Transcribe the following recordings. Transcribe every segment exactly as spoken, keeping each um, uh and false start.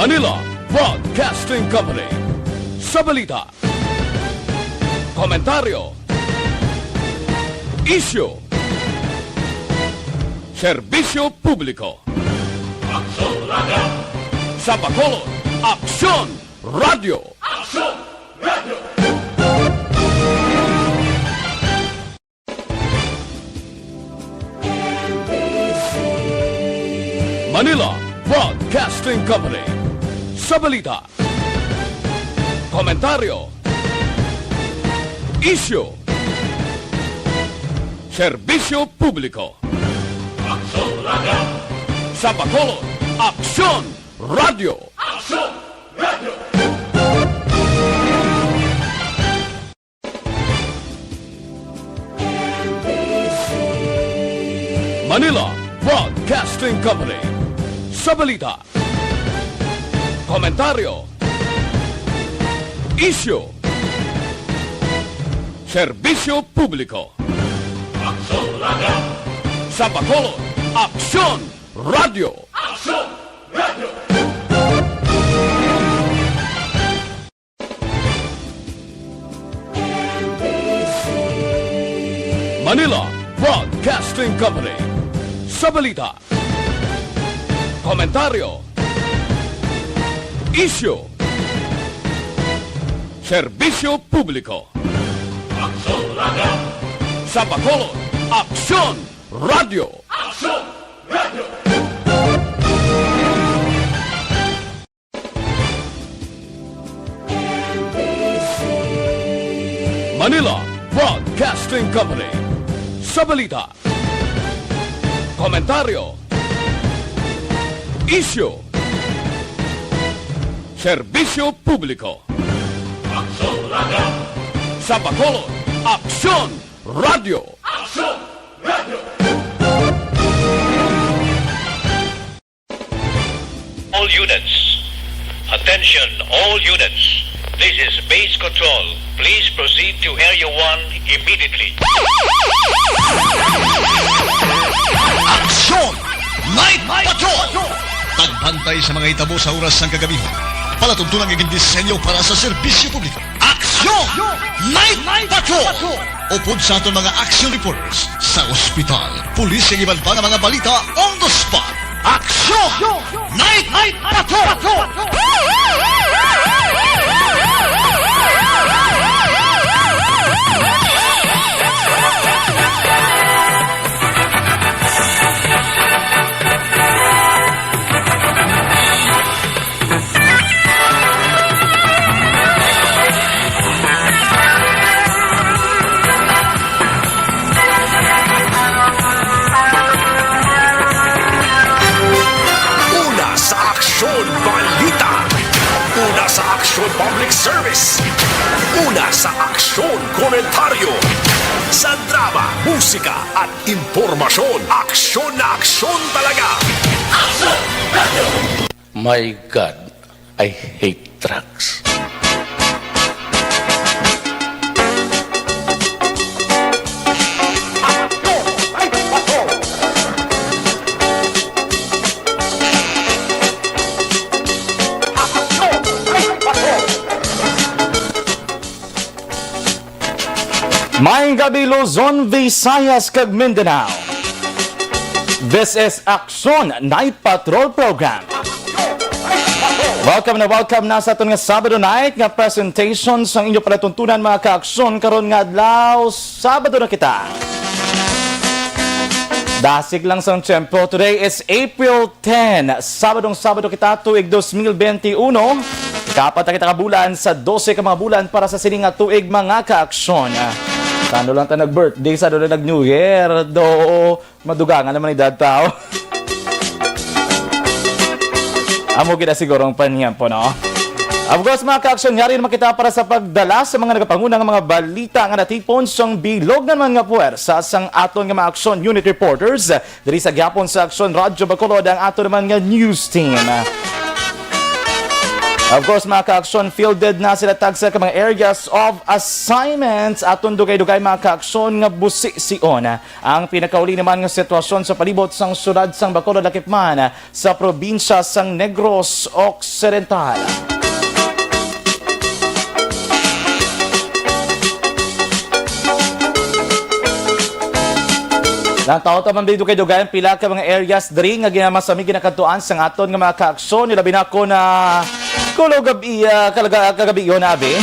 Manila Broadcasting Company. Sa balita, komentaryo, isyu, serbisyo publiko. Aksyon Radio. Sa Bacolod, Aksyon Radio. Aksyon Radio. Manila Broadcasting Company. Sa balita, komentaryo, isyu, serbisyo publiko. Aksyon Radio. Sa Bacolod, Aksyon Radio. Aksyon Radio. Manila Broadcasting Company. Sa balita, komentaryo, isyu, serbisyo publiko. Aksyon Radio. Sa Bacolod, Aksyon Radio. Aksyon Radio. Manila Broadcasting Company. Sa balita, komentaryo, isyu, serbisyo publiko. Aksyon Radio. Sa Bacolod, Aksyon Radio. Aksyon Radio. Manila Broadcasting Company. Sa balita, komentaryo, isyu, serbisyo publiko. Aksyon Radio. Sa Bacolod, Aksyon Radio. Aksyon Radio. All units. Attention, all units. This is base control. Please proceed to Area one immediately. Aksyon! Night Patrol! Pagbantay sa mga hitabo sa oras sang kagabihon. Palatuntunan nga gindisenyo para sa serbisyo publiko. Aksyon! Night Patrol! Upod sa aton mga action reporters sa ospital, pulis, kag iban pa nga mga balita on the spot. Aksyon! Night Patrol! Una sa Aksyon Balita. Una sa Aksyon Public Service. Una sa Aksyon Komentaryo. Sa drama, musika, at impormasyon, aksyon na aksyon talaga. Aksyon Radio! My God, I hate drugs. Maayong gabi, Luzon, Visayas, kag Mindanao. This is Aksyon Night Patrol Program. Welcome na welcome na sa aton nga Sabado night nga presentation sang inyo palatuntunan, mga kaaksyon, karon nga adlaw. Sabado na kita. Dasig lang sang tiyempo. Today is April ten. Sabadong Sabado kita, tuig dos mil benti uno. Ikaapat na kita ka bulan sa dose ka mga bulan para sa sini nga tuig, mga kaaksyon. Tano lang ta nag-birthday, sa doon nag-New Year. Do, madugangan naman ni dad tao. Amo gid na siguro ang paniyempo, no? Of course, mga kaaksyon, yari naman kita para sa pagdala sa mga nagapangunang mga balita nga natipon sang bilog naman nga puwersa sang aton nga mga aksyon unit reporters. Diri sa gihapon sa Aksyon Radyo Bacolod ang ato naman nga news team. Of course, mga ka-aksyon, fielded na sila tagsa ka mga areas of assignments. Aton dugay-dugay, mga ka-aksyon, nga busi-sion ang pinakauli naman nga sitwasyon sa palibot sang syudad sang Bacolod, lakip man sa probinsya sang Negros Occidental. Lantaw ta man dugay-dugay ang pila ka mga areas diri nga ginamasami ginakadtuan sang aton nga mga kaaksyon, labi na kon kulo gab-i, ah, kalaga-, kagabi yon, abi.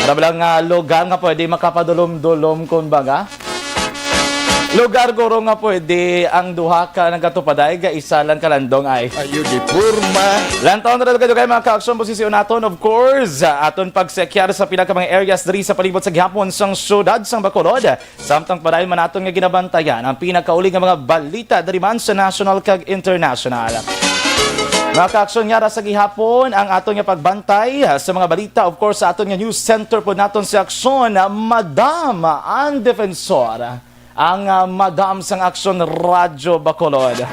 Para ba lang nga lugar nga pwede makapadulom-dulom, kumbaga. Lugar guro nga pwede ang duha ka nagatupaday, ga isa lang kalandong ay. Ayo di porma. Lantaw na talaga dugay mga kaaksyon, posisyon naton, of course, ah, aton pagsekyar sa pila ka mga areas diri sa palibot sa gihapon sang syudad sang Bacolod. Samtang padayon man naton nga ginabantayan ang pinakauli nga mga balita diri man sa national kag international. Mga kaaksyon, yara sa gihapon ang aton nga pagbantay sa mga balita. Of course, sa aton nga news center po naton sa aksyon, Madam ang defensor, ang, ah, Madam sang Aksyon Radyo Bacolod.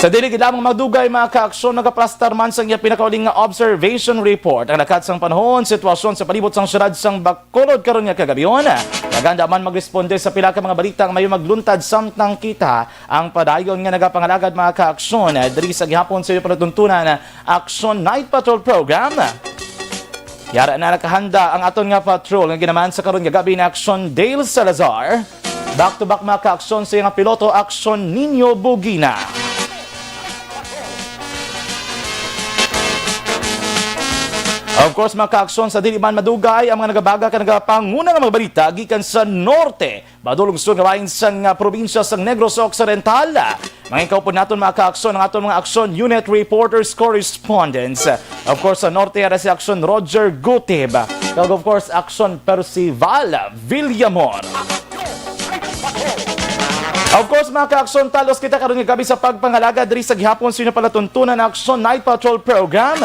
Sa dili gid lamang madugay, mga kaaksyon, nagaplastar man sang iya pinakauling nga observation report ang lakat sang panahon, sitwasyon sa palibot sang syudad sang Bacolod karon nga kagabihon. Naganda man magresponde sa pila ka mga balita nga mayo magluntad samtang kita ang padayon nga nagapangalagad, mga kaaksyon, diri sa gihapon sa iyo palatuntunan Action Night Patrol Program. Yara na nakahanda ang aton nga patrol nga ginaman sa karon nga gabi ni Action Dale Salazar. Back to back mga kaaksyon sa iyang piloto, Action Nino Bugina. Of course, mga kaaksyon, sa dili man madugay ang mga nagabaga ka nagapanguna nga mga balita gikan sa norte, madulong sa bahin sang, ah, probinsya sang Negros Occidental. Mga ikaw po naton mga kaaksyon, ang aton mga aksyon unit reporters, correspondents. Of course, sa norte, ara si Aksyon Roger Gutib. Kag of course, Aksyon Percival Villamor. Of course, mga kaaksyon, talos kita karon nga gabi sa pagpangalagad diri sa gihapon sa inyo palatuntunan Aksyon Night Patrol Program.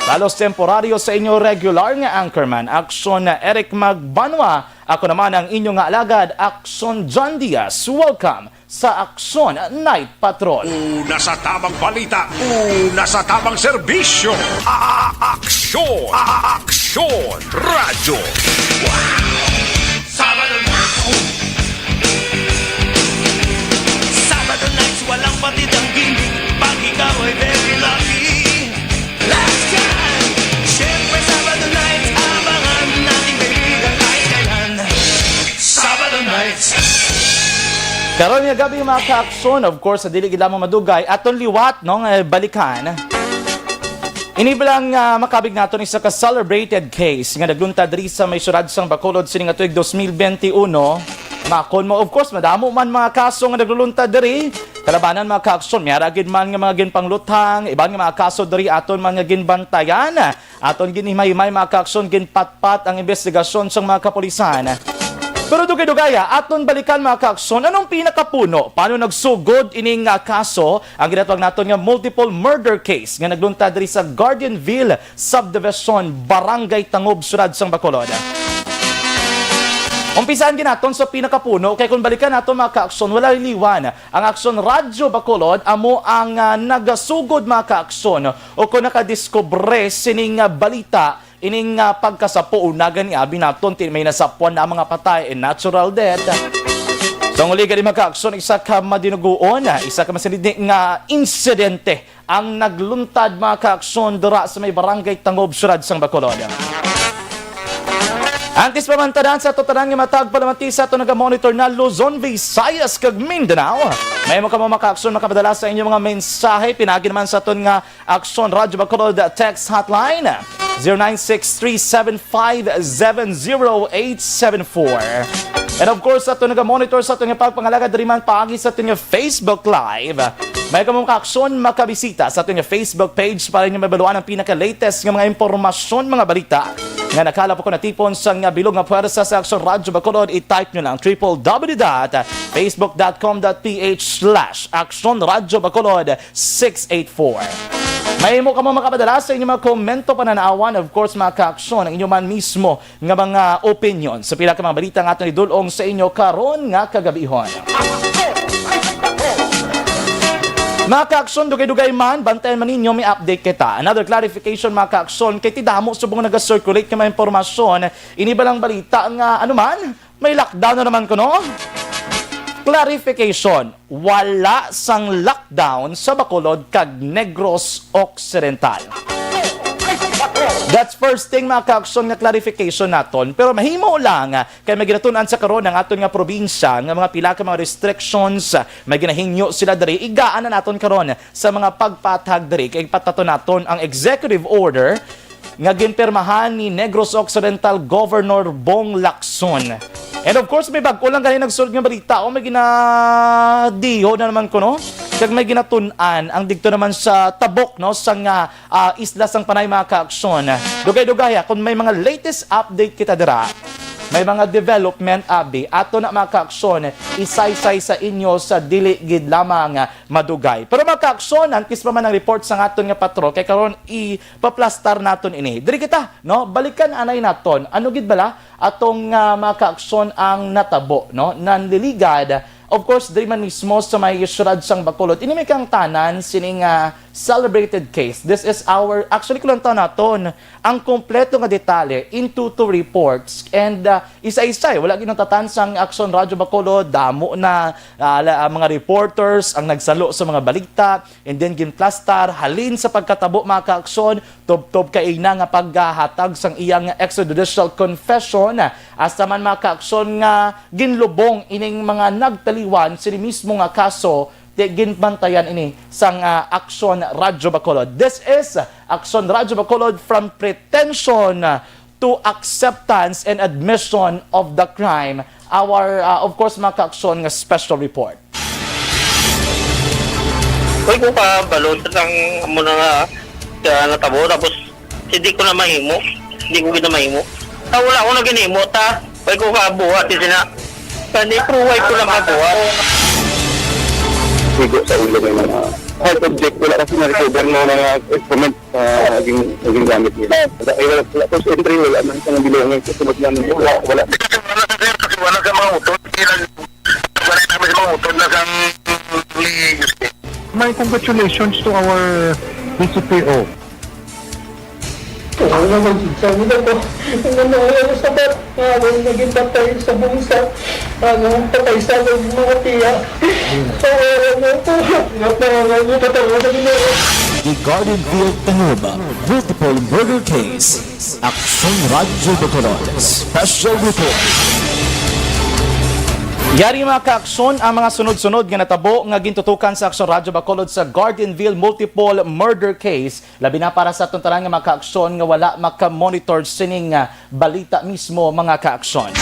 Talos temporaryo sa inyo regular nga anchorman, Aksyon Eric Magbanwa. Ako naman ang inyo nga alagad, Aksyon John Diaz. Welcome sa Aksyon Night Patrol. Una sa tamang balita, una sa tamang serbisyo. A-, a-, aksyon, a-, a-, aksyon, radyo. Sabado na. Sabado nights, walang patid ang gimmick. Pag ikaw ay very lucky. Last time. Siyempre, Sabado nights, abangan natin kaibigan kahit kailan. Sabado nights. Karon nga gabi, mga kaaksyon, of course, sa dili gid lamang madugay, aton liwat, no, nga balikan. Ini ba lang, ah, makabig naton isa ka celebrated case nga nagluntad diri sa may syudad sang Bacolod sining nga tuig dos mil benti uno. Makon mo, of course, madamo man mga kaso nga nagluluntad diri. Kalabanan mga kaaksyon, may ara gid man nga mga ginpangluthang, iban nga mga kaso diri aton man nga ginbantayan. Aton ginhimay-himay, mga kaaksyon, ginpatpat ang imbestigasyon sang mga kapulisan. Pero dugay-dugaya, aton balikan, mga kaaksyon, anong pinakapuno? Paano nagsugod ining, ah, kaso? Ang ginatawag naton nga multiple murder case nga nagluntad diri sa Guardianville Subdivision, Barangay Tangob, Syudad sang Bacolod. Umpisahan gid naton sa pinakapuno, kay kung balikan naton, mga kaaksyon, wala liwan. Ang Aksyon Radyo Bacolod amo ang, ah, nagasugod, mga kaaksyon, o kung nakadiskubre sining, ah, balita, ining, ah, pagkasapo na gani abi naton, ti may nasapwan na mga patay, eh, natural death. Sa uli gani, mga kaaksyon, isa ka madinuguon, ah, isa ka masinidni nga insidente ang nagluntad, mga kaaksyon, dira sa may Barangay Tangob, Syudad sang Bacolod. Antes pa man tanan, sa ato tanan nga matag palamati sa ato naga-monitor na Luzon, Visayas, kag Mindanao, may mo kamo, mga kaaksyon, makapadala sa inyong mga mensahe pinaagi naman sa aton nga Aksyon Radyo Bacolod text hotline, zero nine six three seven five seven zero eight seven four. And of course, sa ato naga-monitor sa ato nga pagpangalagad diri man paagi sa ato nga Facebook Live, may kamo, mga kaaksyon, makabisita sa ato nga Facebook page para inyo mabaluan ang pinaka-latest nga mga impormasyon, mga balita nga nakalap ako natipon sa nga bilog nga puwersa sa Aksyon Radyo Bacolod. I-type nyo lang triple W dot facebook dot com dot ph slash Aksyon Radyo Bacolod six eight four. May mo kamo makapadala sa inyong mga komento, pananawan, of course, mga kaaksyon, ang inyo man mismo nga mga opinion sa pila ka mga balita nga aton idul-ong sa inyo karon nga kagabihon. Mga kaaksyon, dugay-dugay man, bantayan man ninyo, may update kita. Another clarification, mga kaaksyon, kay ti damo subong nag-circulate nga mga impormasyon, ini balang balita nga, ano man, may lockdown na naman kuno? Clarification, wala sang lockdown sa Bacolod kag Negros Occidental. That's first thing, mga kaaksyon, nga clarification naton. Pero mahimo lang, ah, kay may ginatun-an sa karon ang aton nga probinsya nga mga pila ka mga restrictions, ah, may ginahingyo sila diri. Igaan na naton karon sa mga pagpaathag diri. Kay pataton naton ang executive order nga ginpirmahan ni Negros Occidental Governor Bong Lacson. And of course, may bag-o lang gani nagsulod nga balita, o may ginadiho na naman kuno. Kag may ginatun-an ang digto naman sa tabok, no, sang, ah, ah, isla sang Panay, mga kaaksyon. Dugay-dugay, ha, kung may mga latest update kita dira, may mga development, abi, ato na, mga kaaksyon, isaysay sa inyo sa dili gid lamang madugay. Pero, mga kaaksyon, antes pa man ang report sa aton nga patrol, kay karon ipaplastar naton ini. Diri kita, no? Balikan anay naton. Ano gid bala atong, ah, mga kaaksyon ang natabo, no? Nanliligad, of course, diri man mismo sa may syudad sang Bacolod. Ini may kaangtanan sining, ah, celebrated case. This is our, actually, kulantaw naton ang kompleto nga detalye into two reports and, ah, isa-isa, eh. Wala ginatatan sang Aksyon Radyo Bacolod, damo na, ah, la-, ah, mga reporters ang nagsalo sa mga balita, and then ginplastar halin sa pagkatabo, mga kaaksyon, tubtob kay ina nga paghatag sang iyang extrajudicial confession, hasta man, mga kaaksyon, nga ginlubong ining mga nagtaliwan sini mismo nga kaso, ti ginbantayan ini sang, ah, Aksyon Radyo Bacolod. This is Aksyon Radyo Bacolod, from pretension to acceptance and admission of the crime. Our, ah, of course, mga kaaksyon, nga special report. Uy, ko pa balon ang amo na nga, ah, natabo, tapos hindi ko na mahimo. Hindi ko gid na mahimo. Ta, wala ko na ginhimo, ta. Uy, ko ka buhat, di sina. Kani, pero why ko lang mabuhat? Sigo sa ulo may mga hard object. Wala kasi na-recover nga mga instrument sa naging, naging gamit nila. Wala, ay, wala, wala. Tapos entry, wala man sa bilongan. Sa sulod namin, wala, wala. Kasi wala sa, sir, kasi wala sa mga utod. Hindi lang, wala namin sa mga utod na sang ni Justin. My congratulations to our D C P O. Wala naman sa nila ko. Ang nangyari sa bat, nga ako yung naging patay sa bungsa. Ang patay sa akong mga tiya. Wala na po. Nga pangalan mo, patay sa Ginoo. The Garden Field Tangub Multiple Murder Case. Aksyon Radyo Bacolod Special Report. Yari, mga kaaksyon, ang mga sunod-sunod nga natabo nga gintutukan sa Aksyon Radyo Bacolod sa Gardenville Multiple Murder Case, labi na para sa aton tanan nga mga kaaksyon nga wala makamonitor sining, ah, balita mismo, mga kaaksyon.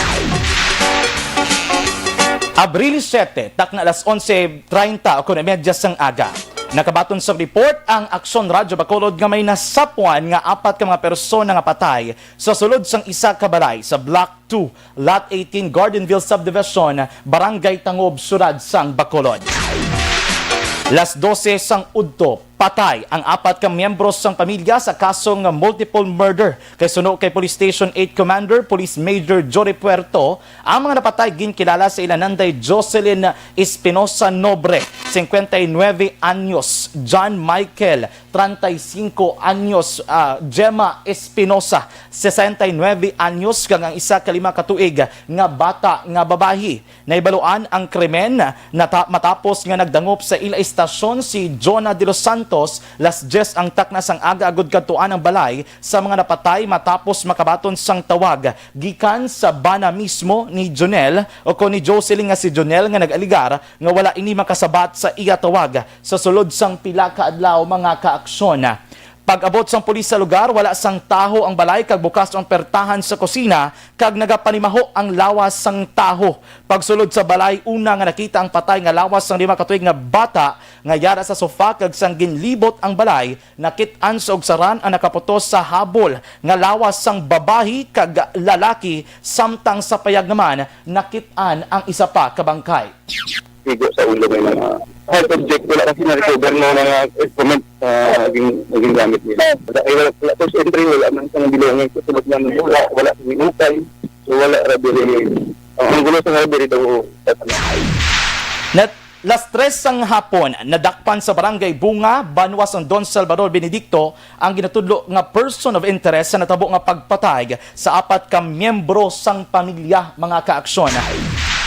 Abril siete, takna alas onse treinta o kon medya sang aga. Nakabaton sa report ang Aksyon Radyo Bacolod nga may nasapwan nga apat ka mga persona nga patay sa sulod sang isa ka balay sa Block two, Lot eighteen, Gardenville Subdivision, Barangay Tangub, Siyudad sang Bacolod. Las dose sang udto, patay ang apat ka miyembro sang pamilya sa kaso nga multiple murder. Kay suno kay Police Station eight Commander Police Major Jory Puerto, ang mga napatay ginkilala sa ila nanday Jocelyn Espinosa Nobre, cincuenta y nueve anyos, John Michael, treinta y cinco anyos, ah, Gemma Espinosa, sesenta y nueve anyos, kag ang isa ka lima ka tuig nga bata nga babayi. Nahibaluan ang krimen nata-, matapos nga nagdangop sa ila istasyon si Jonah de los Santos, las dyes ang takna sang aga, agud kadtuan ang balay sa mga napatay matapos makabaton sang tawag gikan sa bana mismo ni Jonel o kon ni Jocelyn nga si Jonel nga nag-alegar nga wala ini makasabat sa iya tawag sa sulod sang pila ka adlaw, mga kaaksyon. Pag-abot sang pulis sa lugar, wala sang taho ang balay kag bukas ang pertahan sa kusina kag nagapanimaho ang lawas sang taho. Pagsulod sa balay, una nga nakita ang patay nga lawas sang lima ka tuig nga bata nga yara sa sofa, kag sang ginlibot ang balay, nakit-an sa ugsaran ang nakaputos sa habol nga lawas sang babayi kag lalaki, samtang sa payag naman nakit-an ang isa pa ka bangkay. Sigo sa ulo may mga hard object. Wala kasi na-recover nga mga instrument sa naging, naging gamit nila. Wala, ay, wala, wala. Tapos entry, wala man sa bilongan. Sa sulod namin, wala, wala sa minutay. So, wala, rabi rin. Ang, ang gulo sa rabi rin daw, Nat-, Las tres sang hapon, nadakpan sa Barangay Bunga, banwa sang Don Salvador Benedicto, ang ginatudlo nga person of interest sa natabo nga pagpatay sa apat ka miyembro sang pamilya, mga kaaksyon.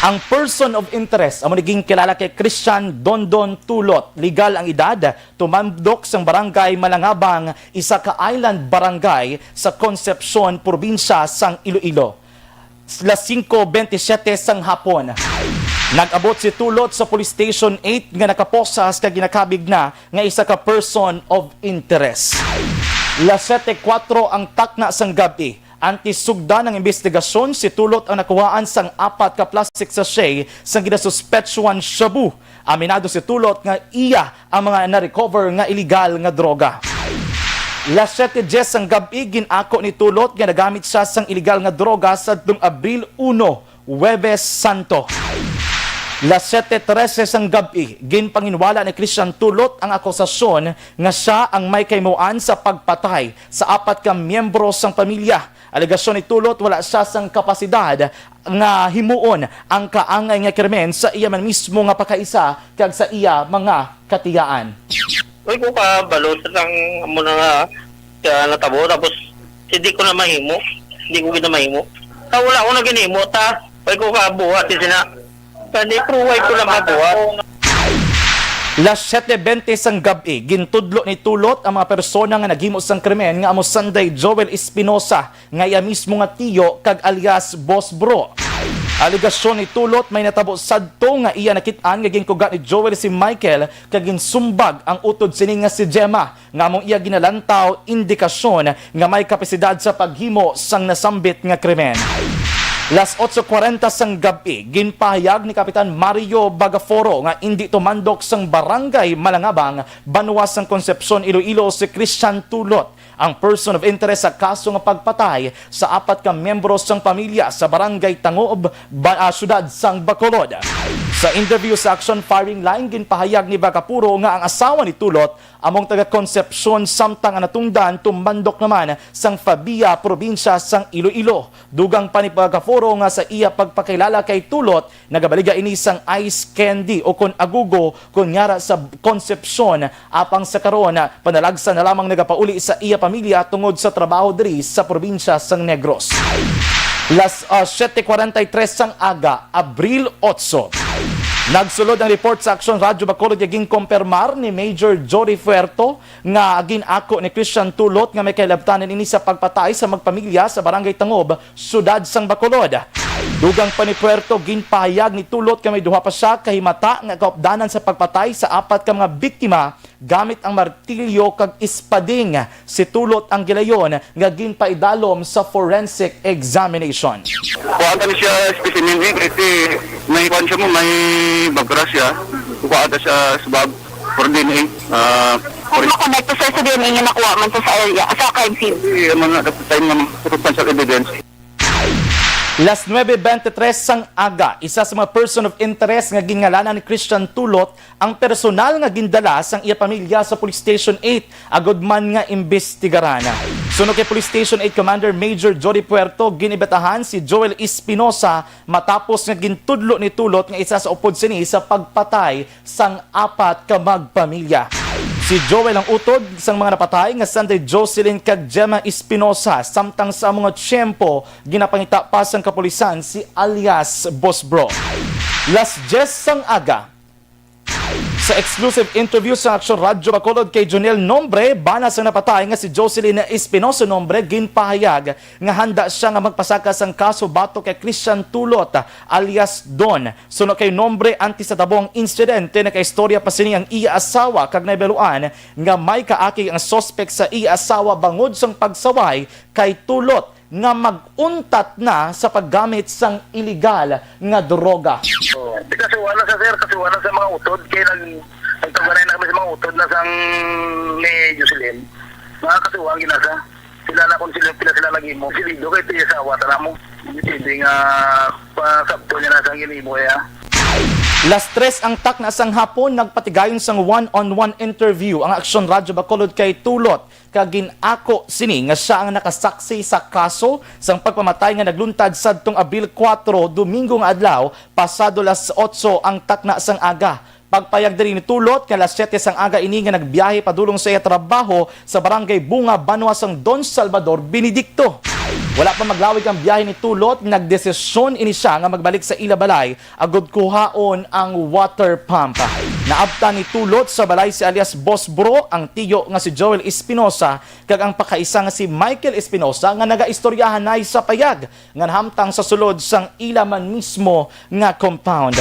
Ang person of interest amo ni ginkilala kay Christian Dondon Tulot, legal ang edad, tumandok sang Barangay Malangabang, isa ka island barangay sa Concepcion, probinsya sang Iloilo. Las singko bentisiete sang hapon, nag-abot si Tulot sa Police Station eight nga nakaposas kag ginakabig na nga isa ka person of interest. Las siyete kuwatro ang takna sang gab-i. Antes sugdan ang imbestigasyon, si Tulot ang nakuhaan sang apat ka plastic sachet sang ginasuspetsyohan shabu. Aminado si Tulot nga iya ang mga na-recover nga iligal nga droga. Las siyete dies sang gab-i, gin-ako ni Tulot nga nagamit siya sang iligal nga droga sadtong Abril uno, Huwebes Santo. Las siyete trese sang gab-i, ginpanginwala ni Christian Tulot ang akusasyon nga siya ang may kahimuan sa pagpatay sa apat ka miyembro sang pamilya. Alegasyon ni Tulot, wala siya sang kapasidad nga himuon ang kaangay nga krimen sa iya man mismo nga pakaisa kag sa iya mga katiyaan. Uy, ko kabalo sa lang amo na nga sa natabo, tapos hindi ko na mahimo. Hindi ko gid na mahimo. Ta wala ko na ginhimo, ta. Uy, ko kabuhat, di sina. Kani, pero why ko na mabuhat? Las siyete bente sang gab-i, gintudlo ni Tulot ang mga persona nga naghimo sang krimen nga amo sanday Joel Espinosa, nga iya mismo nga tiyo kag alias Boss Bro. Alegasyon ni Tulot, may natabo sadto nga iya nakit-an nga ginkuga ni Joel si Michael kag ginsumbag ang utod sini nga si Gemma, nga among iya ginalantaw indikasyon nga may kapasidad sa paghimo sang nasambit nga krimen. Las otso kwarenta sang gab-i, ginpahayag ni Kapitan Mario Bagaforo nga indi tumandok sang Barangay Malangabang, banwa sang Concepcion, Iloilo, si Christian Tulot, ang person of interest sa kaso nga pagpatay sa apat ka miyembro sang pamilya sa Barangay Tangob, ba-, ah, siyudad sang Bacolod. Sa interview sa Action Firing Line, ginpahayag ni Bagaforo nga ang asawa ni Tulot among taga Concepcion, samtang ang natungdan tumandok naman sang Fabia, probinsya sang Iloilo. Dugang pa ni Bagaforo nga sa iya pagpakilala kay Tulot, nagabaligya ini sang ice candy o kon agugo, kon yara sa Concepcion, apang sa karon, panalagsa na lamang nagapauli sa iya pamilya tungod sa trabaho diri sa probinsya sang Negros. Las, ah, siyete kwarenta y tres sang aga, Abril otso. Nagsulod ang report sa Aksyon Radyo Bacolod nga ginkompermar ni Major Jody Fuerto nga gin-ako ni Christian Tulot nga may kahilabtanan ini sa pagpatay sa magpamilya sa Barangay Tangob, siyudad sang Bacolod. Dugang pa ni Puerto, ginpahayag ni Tulot nga may duha pa siya ka himata nga kaupdanan sa pagpatay sa apat ka mga biktima gamit ang martilyo kag espading. Si Tulot ang gilayon nga ginpaidalom sa forensic examination. Kuha ta ni siya specimen, eh, kasi may kuwan siya mo, may bagra siya. Kuha ta siya swab for D N A. Ah, Kung makonekto, sir, sa D N A nga nakuha man sa, sa area, sa crime scene. Hindi, ano na, dapat tayo ng circumstantial evidence. Las nuebe bente tres sang aga, isa sa mga person of interest nga gingalanan ni Christian Tulot ang personal nga gindala sang iya pamilya sa Police Station eight agud man nga imbestigaran. Suno kay Police Station eight Commander Major Jody Puerto, ginibetahan si Joel Espinosa matapos nga gintudlo ni Tulot nga isa sa upod sini sa pagpatay sang apat ka magpamilya. Si Joel ang utod sang mga napatay nga sanday Jocelyn kag Gemma Espinosa, samtang sa amo nga tiyempo ginapangita pa sang kapulisan si alias Boss Bro. Las diyes sang aga, sa exclusive interview sa Aksyon Radyo Bacolod kay Jonel Nombre, bana sang napatay nga si Jocelyn Espinosa Nombre, ginpahayag nga handa siya nga magpasaka sang kaso batok kay Christian Tulot alias Don. Suno kay Nombre, antes sa tabong insidente, nakaistorya pa sini ang iya asawa kag nahibaluan nga may kaakig ang suspek sa iya asawa bangod sang pagsaway kay Tulot nga mag-untat na sa paggamit sang iligal nga droga. Kasi wala sa, sir, kasi wala sa mga utod, kay nag-, nagtabanay na kami sa mga utod na sang ni Jocelyn. Mga kasuwang ginasa. Sila na kung sila, pila sila naghimo. Si Lido kay tiya sa awatan mo. Hindi pwede nga pasabto niya na sang ginimo niya. Las tres ang takna sang hapon, nagpatigayon sang one-on-one interview ang Aksyon Radyo Bacolod kay Tulot, kag gin-ako sini nga siya ang nakasaksi sa kaso sang pagpamatay nga nagluntad sadtong Abril kuwatro, Domingo nga adlaw, pasado las otso ang takna sang aga. Pagpayag diri ni Tulot nga alas siyete sang aga ini nga nagbiyahe padulong sa iya trabaho sa Barangay Bunga, banwa sang Don Salvador Benedicto. Wala pa maglawig ang biyahe ni Tulot, nagdesisyon ini siya nga magbalik sa ila balay agod kuhaon ang water pump. Naabtan ni Tulot sa balay si alias Boss Bro, ang tiyo nga si Joel Espinosa, kag ang pakaisa nga si Michael Espinosa nga nagaistoryahanay sa payag nga nahamtang sa sulod sang ila man mismo nga compound.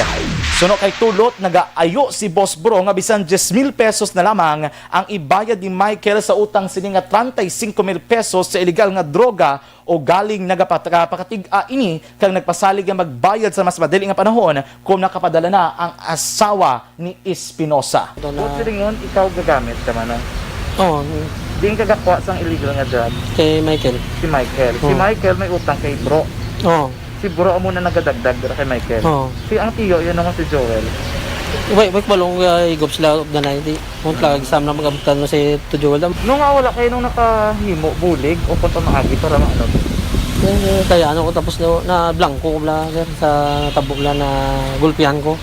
Suno kay Tulot, nagaayo si Boss Bro nga bisan diyes mil pesos na lamang ang ibayad ni Michael sa utang sini nga treinta y cinco mil pesos sa iligal nga droga, o galing nagapakatig-a ini kag nagpasalig nga magbayad sa mas madali nga panahon kung nakapadala na ang asawa ni Espinosa. Ito na. Buot silingon, ikaw gagamit ka, Manong? Oo. Diin ka gakuha sang illegal nga drugs? Kay Michael. Si Michael. Si Oo. Michael may utang kay Bro. Oo. Si Bro amo na nagadagdag dira kay Michael. Oo. Si ang tiyo, yun naman si Joel. Wait, wait, balong, uh, igop sila of the night. Di, kung talaga, exam na mag-abtan mo si to Joel. Nung nga wala kayo, nung nakahimo, bulig, o kung pamaagi para maano? Eh, kaya ano ko, tapos na, na blanco ko bla, sir, sa tabo bla na gulpihan ko.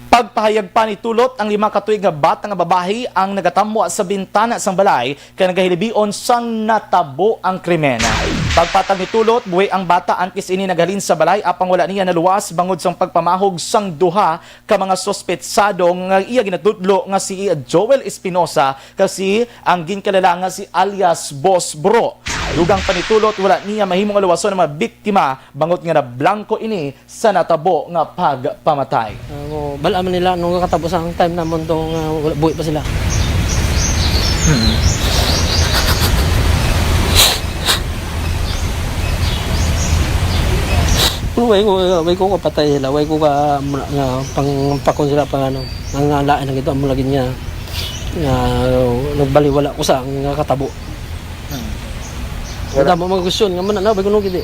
Pagpahayag pa ni Tulot, ang lima ka tuig nga bata nga babayi ang nagatamwa sa bintana sang balay kay nagahilibion sang natabo ang krimen. Pagpatag ni Tulot, buhi ang bata antes ini naghalin sa balay, apang wala niya naluwas bangod sang pagpamahog sang duha ka mga suspetsado nga iya ginatudlo nga si Joel Espinosa kag si ang ginkilala nga si alias Boss Bro. Dugang pa ni Tulot, wala niya mahimong aluwason ang mga biktima bangod nga nablangko ini sa natabo nga pagpamatay. Ah, mo, bala man nila nung nakatabo sa ang time namon to nga wala, buhi pa sila. Hmm. Pero way ko, way ko kapatay sila, way ko ka, nga, pang, pakon sila pang ano, ang lain na gito, amo lagi niya, nga, nagbaliwala ko sa ang katabo. Hmm. Wala. Wala mo mga gusto nga man na, bay ko nung gidi,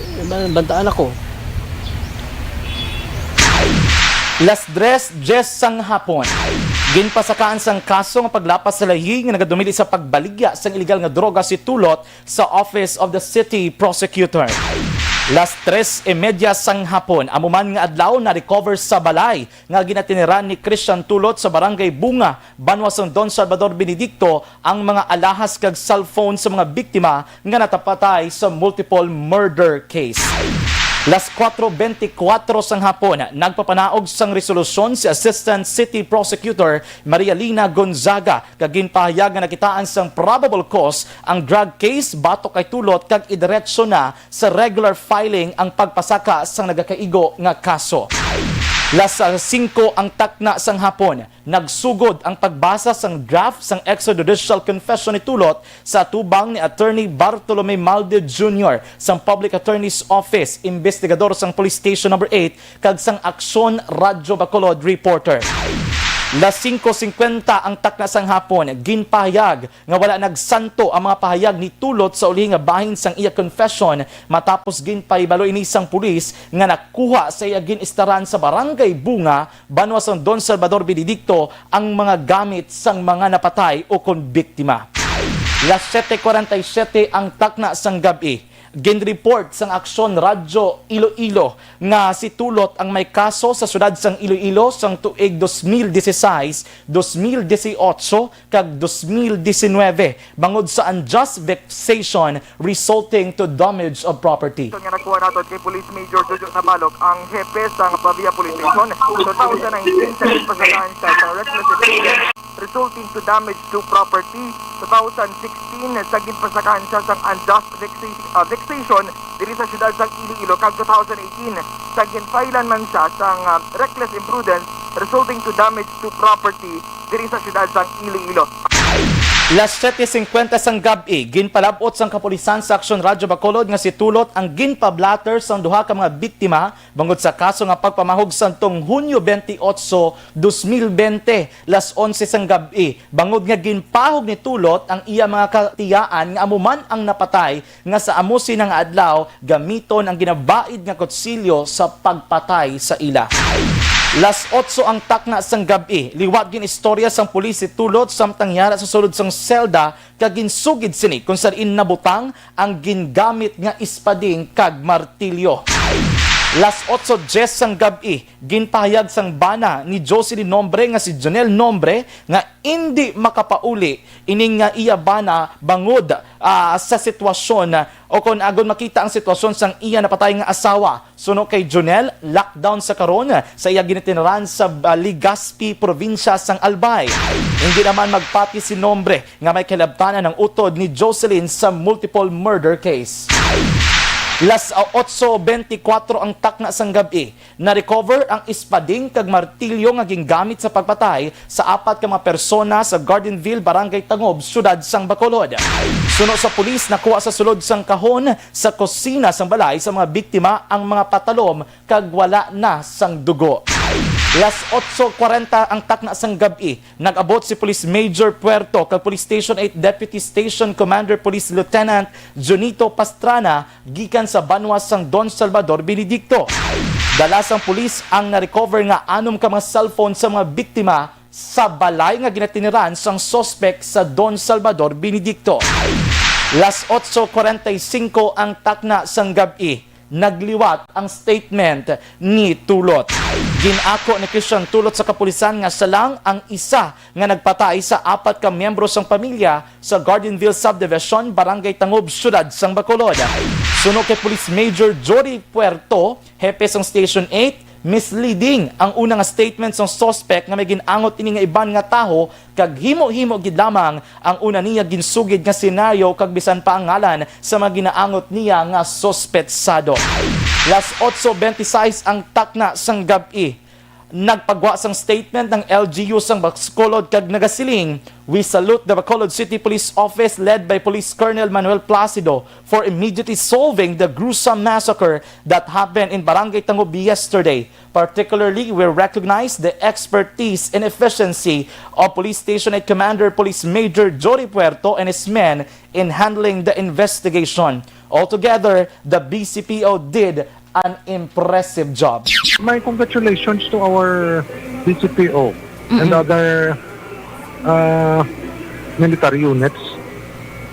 bantaan ako. Las tres diez sang hapon, ginpasakaan sang kaso nga paglapas sa lahi nga nagadumili sa pagbaligya sang iligal nga droga si Tulot sa Office of the City Prosecutor. Las tres y media sang hapon, amo man nga adlaw, na-recover sa balay nga ginatiniran ni Christian Tulot sa Barangay Bunga, banwa sang Don Salvador Benedicto, ang mga alahas kag cellphone sa mga biktima nga natapatay sa multiple murder case. Las kuwatro bente kuwatro sang hapon, nagpapanaog sang resolusyon si Assistant City Prosecutor Maria Lina Gonzaga kag ginpahayag nga nakitaan sang probable cause ang drug case batok kay Tulot kag idiretso na sa regular filing ang pagpasaka sang nagakaigo nga kaso. Las singko ang takna sang hapon, nagsugod ang pagbasa sang draft sang extrajudicial confession ni Tulot sa atubang ni Attorney Bartolome Malde Junior sang Public Attorney's Office, investigador sang Police Station Number Eight, kag sang Aksyon Radyo Bacolod reporter. Las singko singkwenta ang takna sang hapon, ginpahayag nga wala nagsanto ang mga pahayag ni Tulot sa ulihi nga bahin sang iya confession, matapos ginpahibalo ini sang pulis nga nakuha sa iya gin-istaran sa Barangay Bunga, banwa sang Don Salvador Benedicto, ang mga gamit sang mga napatay ukon biktima. Las siete cuarenta y siete ang takna sang gab-i. Ginreport sang Aksyon Radyo Iloilo nga si Tulot ang may kaso sa siyudad sang Iloilo sang tuig dos mil dieciséis, dos mil dieciocho, kag dos mil diecinuebe bangod sa unjust vexation resulting to damage of property. Nga nakuha naton kay Police Major Jojo Nabalog, ang hepe sang Pavia Police Station, two thousand nineteen, sa ginpasakaan siya sa reckless imprudence resulting to damage to property, two thousand sixteen, sa ginpasakaan siya sang unjust vexa-, ah, vexation diri sa siyudad sang Iloilo, kag two thousand eighteen, sa ginpailan man siya sang, ah, reckless imprudence resulting to damage to property diri sa siyudad sang Iloilo. Las siete cincuenta sang gab-i, ginpalab-ot sang kapulisan sa Aksyon Radyo Bacolod nga si Tulot ang ginpa-blotter sang duha ka mga biktima bangod sa kaso nga pagpamahog sadtong Hunyo twenty-eight, dos mil bente, las onse sang gab-i, bangod nga ginpahog ni Tulot ang iya mga katiyaan nga amo man ang napatay nga sa amo sina nga adlaw gamiton ang ginabaid nga kutsilyo sa pagpatay sa ila. Las otso ang takna sang gab-i, liwat gin-istorya sang pulis si Tulot samtang yara sa sulod sang selda kag ginsugid sini kung sa diin nabutang ang gingamit nga espading kag martilyo. Las otso diez sang gab-i, ginpahayag sang bana ni Jocelyn Nombre nga si Jonel Nombre nga indi makapauli ining nga iya bana bangod, ah, sa sitwasyon, o kon agon makita ang sitwasyon sang iya napatay nga asawa. Suno kay Jonel, lockdown sa karon sa iya ginatinaran sa, ah, Legazpi, probinsya sang Albay. Hindi naman magpati si Nombre nga may kahilabtanan ang utod ni Jocelyn sa multiple murder case. Las otso bentikuwatro ang takna sang gab-i, na-recover ang espading kag martilyo nga gingamit sa pagpatay sa apat ka mga persona sa Gardenville, Barangay Tangob, Siyudad sang Bacolod. Suno sa pulis, nakuha sa sulod sang kahon sa kusina sang balay sa mga biktima ang mga patalom kag wala na sang dugo. Las otso kwarenta ang takna sang gab-i, nag-abot si Police Major Puerto kag Police Station eight Deputy Station Commander Police Lieutenant Junito Pastrana gikan sa banwa sang Don Salvador Benedicto. Dala sang pulis ang na-recover nga anom ka mga cellphone sa mga biktima sa balay nga ginatiniran sang suspek sa Don Salvador Benedicto. Las otso kwarenta y cinco ang takna sang gab-i, nagliwat ang statement ni Tulot. Gin-ako ni Christian Tulot sa kapulisan nga siya lang ang isa nga nagpatay sa apat ka miyembro sang pamilya sa Gardenville Subdivision, Barangay Tangob, Siyudad sang Bacolod. Suno kay Police Major Jory Puerto, hepe sang Station eight, misleading ang una nga statement sang suspect nga may gin-angot ini nga iban nga tawo, kag himo-himo gid lamang ang una niya ginsugid nga senaryo kag bisan pa ang ngalan sa mga ginaangot niya nga suspetsado. Las otso bentisize ang takna sang gab-i. Nagpagwa sang statement ang L G U sang Bacolod kag nagasiling, "We salute the Bacolod City Police Office led by Police Colonel Manuel Placido for immediately solving the gruesome massacre that happened in Barangay Tangob yesterday. Particularly, we recognize the expertise and efficiency of Police Station eight Commander Police Major Jory Puerto and his men in handling the investigation. Altogether, the B C P O did an impressive job." My congratulations to our B C P O and other, uh, military units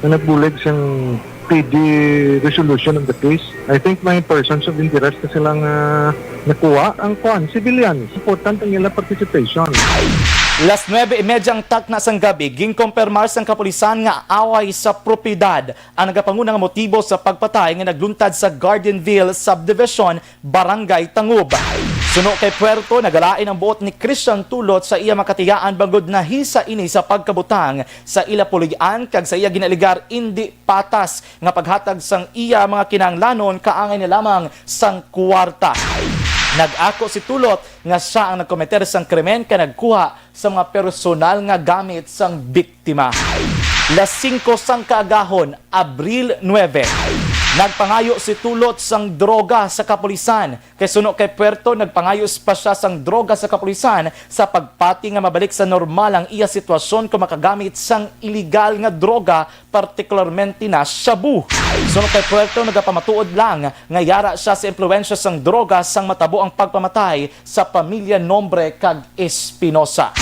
na nagbulig sang speedy resolution of the case. I think may persons of interest na sila nga nakuha. Ang kwan, civilians, important ang ilang participation. Las nuebe y media ang takna sang gabi, ginkompermar sang kapulisan nga away sa propiedad ang nagapanguna nga motibo sa pagpatay nga nagluntad sa Gardenville Subdivision, Barangay Tangob. Suno kay Puerto, nagalain ang buot ni Christian Tulot sa iya makatiyaan bangod nahisa ini sa pagkabutang sa ila puloy-an kag sa iya ginaaligar indi patas nga paghatag sang iya mga kinahanglanon kaangay na lamang sang kuwarta. Nag-ako si Tulot nga sia ang nagkometer sang krimen kag nagkuha sa mga personal nga gamit sang biktima. Las singko sang kaagahon, Abril nuebe, nagpangayo si Tulot sang droga sa kapulisan. Kay suno kay Puerto, nagpangayo pa sia sang droga sa kapulisan sa pagpati nga mabalik sa normal ang iya sitwasyon kung makagamit sang iligal nga droga, partikularmente na shabu. Suno kay Puerto, nagapamatuod lang nga yara sia sa impluwensya sang droga sang matabo ang pagpamatay sa pamilya Nombre kag Espinosa.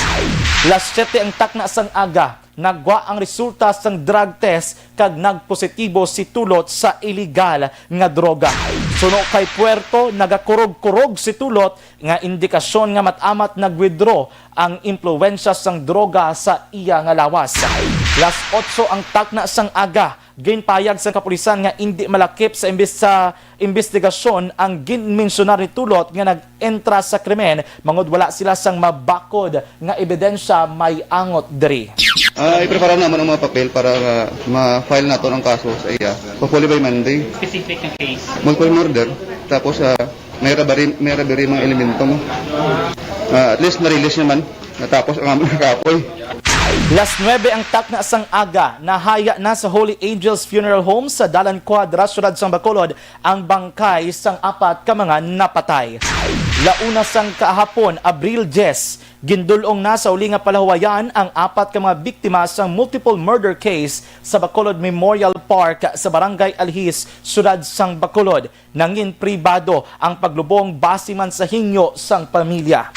Las siyete ang takna sang aga, nagwa ang resulta sang drug test kag nagpositibo si Tulot sa iligal nga droga. Suno kay Puerto, nagakurog-kurog si Tulot nga indikasyon nga mat-amat nag-withdraw ang impluwensya sang droga sa iya nga lawas. Las otso ang takna sang aga, ginpahayag sang kapulisan nga indi malakip sa imbis-, sa imbestigasyon ang ginmensyonar ni Tulot nga nag-entra sa krimen, bangod wala sila sang mabakod nga ebidensya may angot diri. Ah, iprepara naman ang mga papel para, ah, ma-file naton ang kaso sa iya. Hopefully by Monday. Specific na case? Multiple murder. Tapos, ah, may robbery, may robbery mga elemento mo. Ah, at least na-release naman. Natapos ang amon kapoy. Las nuebe ang takna sang aga, nahaya na sa Holy Angels Funeral Home sa Dalan Cuadra, Siyudad sang Bacolod, ang bangkay sang apat ka mga napatay. Launa sang kahapon, Abril diyes, gindul-ong na sa uli nga palahuwayan ang apat ka mga biktima sang multiple murder case sa Bacolod Memorial Park sa Barangay Alhis, Siyudad sang Bacolod. Nangin pribado ang paglubong basi man sa hingyo sang pamilya.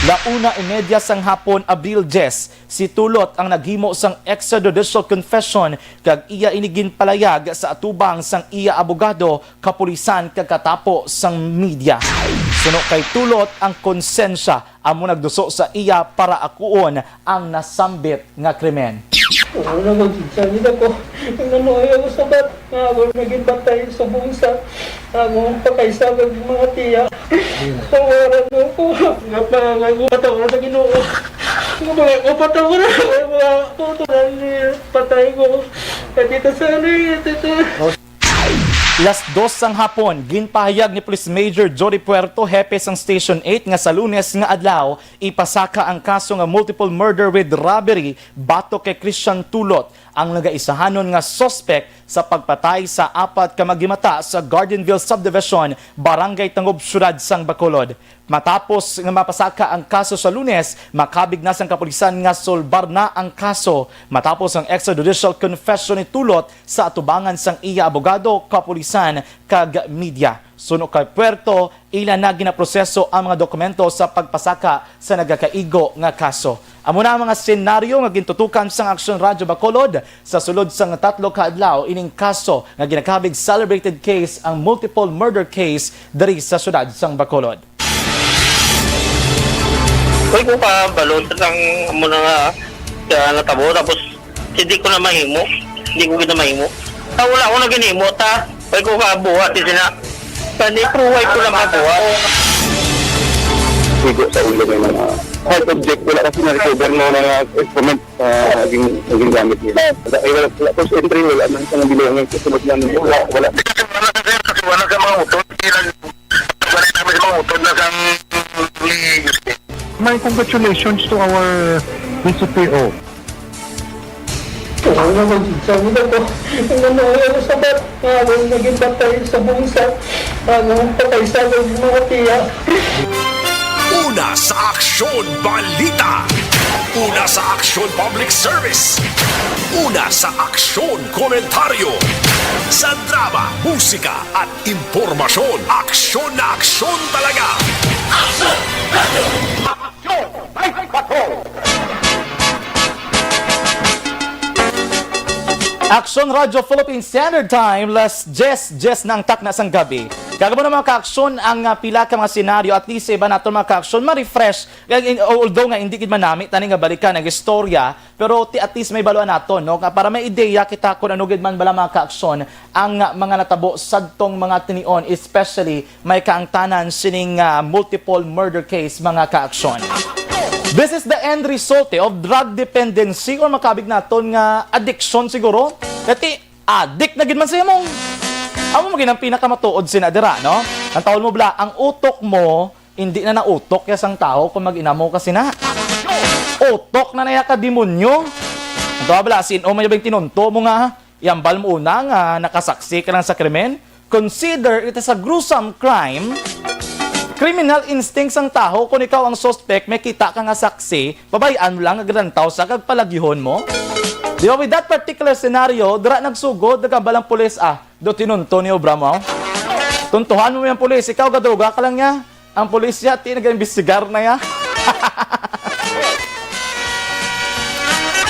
La una y media sang hapon, Abril diyes, si Tulot ang naghimo sang extrajudicial confession kag iya ini ginpalayag sa atubang sang iya abogado, kapulisan kag katapo sang media. Suno kay Tulot, ang konsensya amo nagduso sa iya para akuon ang nasambit nga krimen. Oo, nagagigsa gid ako. Ang namuhay ako sa bat, nga ako naging batay sa bunsa. Ako ang pakaisagag mga tiya. Tawaran mo ko. Nga pa, nga ako patawa sa Ginoo. Nga mga ako patawa na, nga mga tutunan niya, patay ko. Kaya dito sa ano yun, dito. Las dos sang hapon, ginpahayag ni Police Major Jody Puerto, hepe sang Station eight, nga sa Lunes nga adlaw ipasaka ang kaso nga multiple murder with robbery batok kay Christian Tulot, ang nagaisahanon nga suspek sa pagpatay sa apat ka magimata sa Gardenville Subdivision, Barangay Tangub, Siyudad sang Bacolod. Matapos nga mapasaka ang kaso sa Lunes, makabig na sang kapulisan nga sulbar na ang kaso matapos ang extrajudicial confession ni Tulot sa atubangan sang iya abogado, kapulisan, kag media. Suno kay Puerto, ila na ginaproseso ang mga dokumento sa pagpasaka sa nagakaigo nga kaso. Amo na ang mga senaryo nga gintutukan sang Aksyon Radyo Bacolod. Sa sulod sang tatlo ka adlaw, ining kaso nga ginakabig celebrated case ang multiple murder case diri sa siyudad sang Bacolod. Uy, ko pa balot ang amo na nga sa natabo, tapos hindi ko na mahimo. Hindi ko gid na mahimo. Ta wala ko na ginhimo ta. Uy, ko ka buhat di sina. Kani pruway ko na mabuhat. Sigo sa ulo may mga hard object. Wala kasi na-recover mo mga instrument sa naging, naging gamit nila. Wala, ay, wala, wala. First entry, wala man sa mga bilangin. Sa sunod na wala, wala. Kasi wala sa sir, kasi wala sa mga utod. Hindi lang, wala namin sa mga utod na sang My congratulations to our D C P O. Oo, nagagigsa gid ako. Ang namuhay ako sa bat, nga ako naging batay sa bunsa. Ako ang patay sa akong mga tiya. Una sa Aksyon Balita. Una sa Aksyon Public Service. Una sa Aksyon Komentaryo. Sa drama, musika at impormasyon, aksyon na aksyon talaga. Aksyon Radyo Philippine Standard Time, las diyes, diyes na ang takna sang gabi. Kag amo na, mga kaaksyon, ang ah, pila ka mga senaryo, at least sa iba naton, mga kaaksyon, ma-refresh. Kag in- although nga hindi gid manami tani nga balikan ang istorya, pero ti at least may baluan naton, no, nga para may ideya kita kung ano gid man bala, mga kaaksyon, ang ah, mga natabo sadtong mga tinion, especially may kaangtanan sining ah, multiple murder case, mga kaaksyon. This is the end result eh, of drug dependency, or makabig naton nga addiction siguro. Kati adik na gid man sa imong, amo mo gid ang pinakamatuod sina dira, no? Ang tawon mo bala, ang utok mo hindi na nautok ya sang tawo kung mag-inamo ka sina. Utok na naya ka demonyo. Ang tawa bala, sin-o man yung tinunto mo nga iambal mo una nga nakasaksi ka lang sa krimen? Consider it as a gruesome crime. Criminal instinct sang tawo, kung ikaw ang suspect, may kita ka nga saksi, pabay-an mo lang nga galantaw sa kag palagyuhon mo. Di ba, with that particular scenario, dira nagsugod, nagambal ang pulis, ah, do tinunto ni obra mo. Tuntuhan mo yung pulis, ikaw gadruga ka lang niya. Ang pulis niya, ti nag-imbestigar na ya.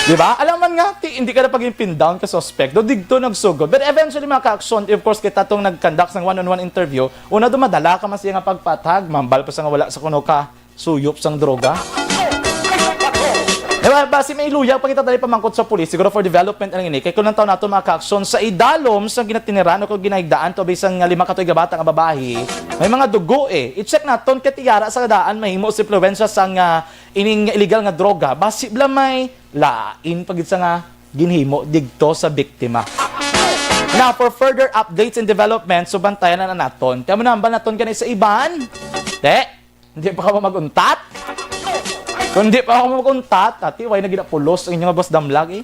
Di ba? Alam man nga, ti, hindi ka na pag-pin down ka suspect. Do digto nagsugod. But eventually, mga ka-action, of course, kita tong nag-conduct ng one-on-one interview, una dumadala ka man siya nga pagpatag, mambal pa sa nga wala sa kuno ka suyop sang droga. Diba, basi may luya pa kita dali pamangkot sa pulis, siguro for development ang ini. Kay kung ang taon nato, mga ka-action, sa idalom sa ginatiniran o kung ginahigdaan to bisang lima ka tuig nga bata nga babayi, may mga dugo eh. I-check naton kay tiyara sa daan mahimo sa impluwensya sang ah, ining illegal nga droga. Basi bala may lain pa gid sa nga ginhimo digto sa biktima. Now, for further updates and developments, so bantayan na naton. Kaya mo nambal naton gani sa iban? Te, hindi pa ka mo mag-untat? Kung di pa ako mag-untat, ati, way na ginapulos ang inyong boss damlag eh.